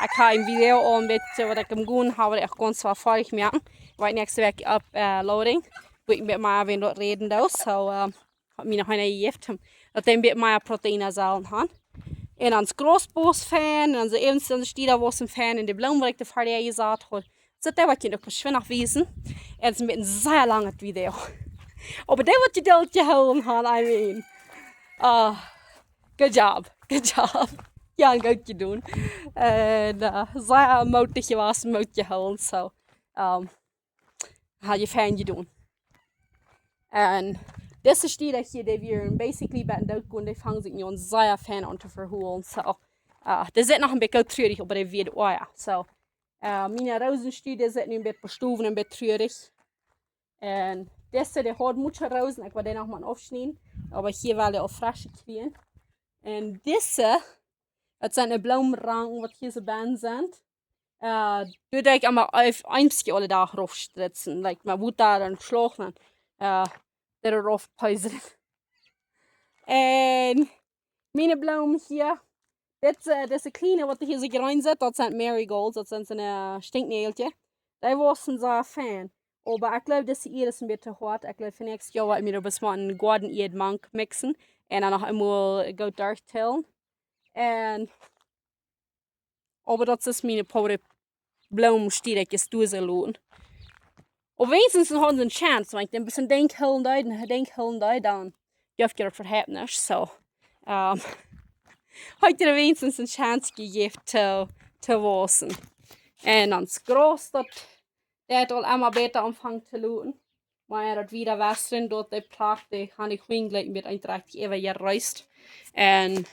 Ekj hab een Video aul een bät, waut ekj aum gonen hab, waut ekj gaunz väl foadich moaken. Woa ekj näakjste Wäakj opp, äh, loading. Woa ekj met mea, wan daut räden doo. So, äh, haud miene Heena jejäft, daut dee een bät mea Proteina sellen haben. Un ons Grauspos fein, un onse Äwens, onse Stieda wausen fein, un de Bloom, waut ekj de Farbe jesat haud. Soo, dee woa ekj junt uk waut schwind noch wiesen. Un et es een bät een sea langet Video. Oba dee waut Jedult jehoolen haben, I mean. Uh, good job, good job. Jo, goot jedonen. Un, äh, sea mootich jewast, Moot jehoolen, so. Ähm, hab jie fein jedonen. Un dise Stieda hia, dee wieren basically bie een doot gonen, dee fangen sikj nu aun sea fein aun to vehoolen, so. Äh, dee sent noch een bät truarich, oba dee woaren, oh jo, so. Äh, miene Roosenstieda sent nu een bät bestowen, een bät truarich. Un dise, dee haud mucha Roosen, ekj wull dee noch mol aufschnieden. Oba hia woaren dee aul fresche kjrieen. Un dise, daut sent de Bloomranken, waut hia soo bennen sent. Äh, doa deed ekj emma eef-, eensje aule Dach rauf spritzen. Like, met Wota un Schlauch, dan, äh, dee rauf peisren. Un miene Bloom hia. Dit, äh, dise kjliene, waut hia soo jrein sent, daut sent Marigolds, daut sent soone, äh, Stinknäajelkje. Dee wausen sea fein. Oba ekj jleew, dise Ieed es een bät to hoat. Ekj jleew, fa näakjstet Joa woa ekj mie doa bloos mol een Goaden Ieed mank mixen. Un dan noch eemol goot derchtillen. Un Oba daut es miene poa Bloomstieda, ekj es doa soo loten. Oba weens hauden see ne Chance, wan ekj dän een bät denkj hoolen deed, un denkj hoolen deed, dan jeef ekj daut Verhältnis, so. Ähm, haud ekj dee weens ne Chance jejäft to, to wausen. Un dan es Graus, daut, daut haft aul emma bäta aunjefongen to loten. Mau jo, daut wada wausen, daut dee Plakj, dee haud ekj hia jlikj met een Dreck äwa jereist. Un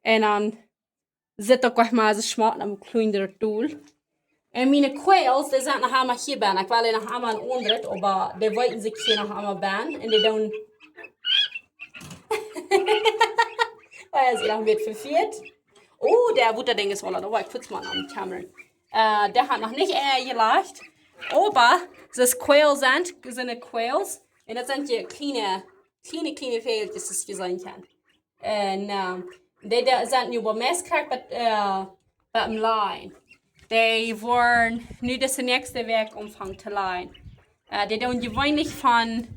Un dan sitt uk noch mau soo schmock aum kjlienen Dool. Un miene Quails, dee sent noch emma hia bennen. Ekj well noch emma een aundret, oba dee weeten sikj hia noch emma bennen. Un dee doonen, oh, hee es noch een bät vefieet. Oh, daut Wotadinj es aul, daut woa ekj fuaz mol aun de Kamera. Äh, dee haft noch nich Eia jelajcht. Oba, daut Quails sent, sent Quails. Un daut sent dee kjliene, kjliene, kjliene Väajelkjes, dee jie seenen kjennen. Un, ähm, dee, dee sent nu bie mie krakjt bie, äh, biem Lajen. Dee woaren nu dise näakjste Wäakj aunfangen to lajen. Uh, dee doonen jeweenlich von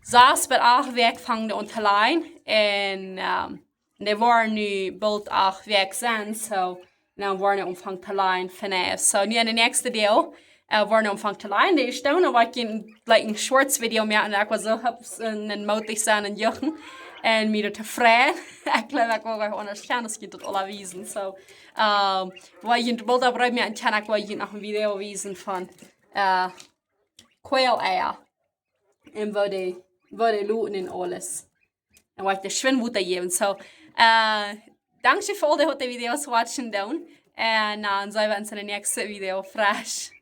sas bat acht Wäakj fangen dee aun to lajen. Un um, dee woaren nu boolt acht Wäakj sennen, so dan woaren dee aunfangen to lajen von acht. So nu en de näakjste Deel uh, woaren dee aunfangen to lajen. Dee es dan, dan woa ekj een, like, een shorts Video moaken. Un ekj woa soo hübsch un, un modig sennen un juchen. Un mie doa to freien. Ekj jleew, ekj woa jlikj aundasch kjennen, aus ekj daut aula wiesen. So, um, woa ekj boolt opp Reed moaken, kaun ekj woa noch een Video wiesen von uh, Quail Eier. Un woo dee, woo dee loten un aules. Un woa ekj dee schwind Wota jäwen. So, uh, dankscheen fa aul dee waut de Videos watchen doonen. Un dan seenen wie ons en de näakjste Video fresch.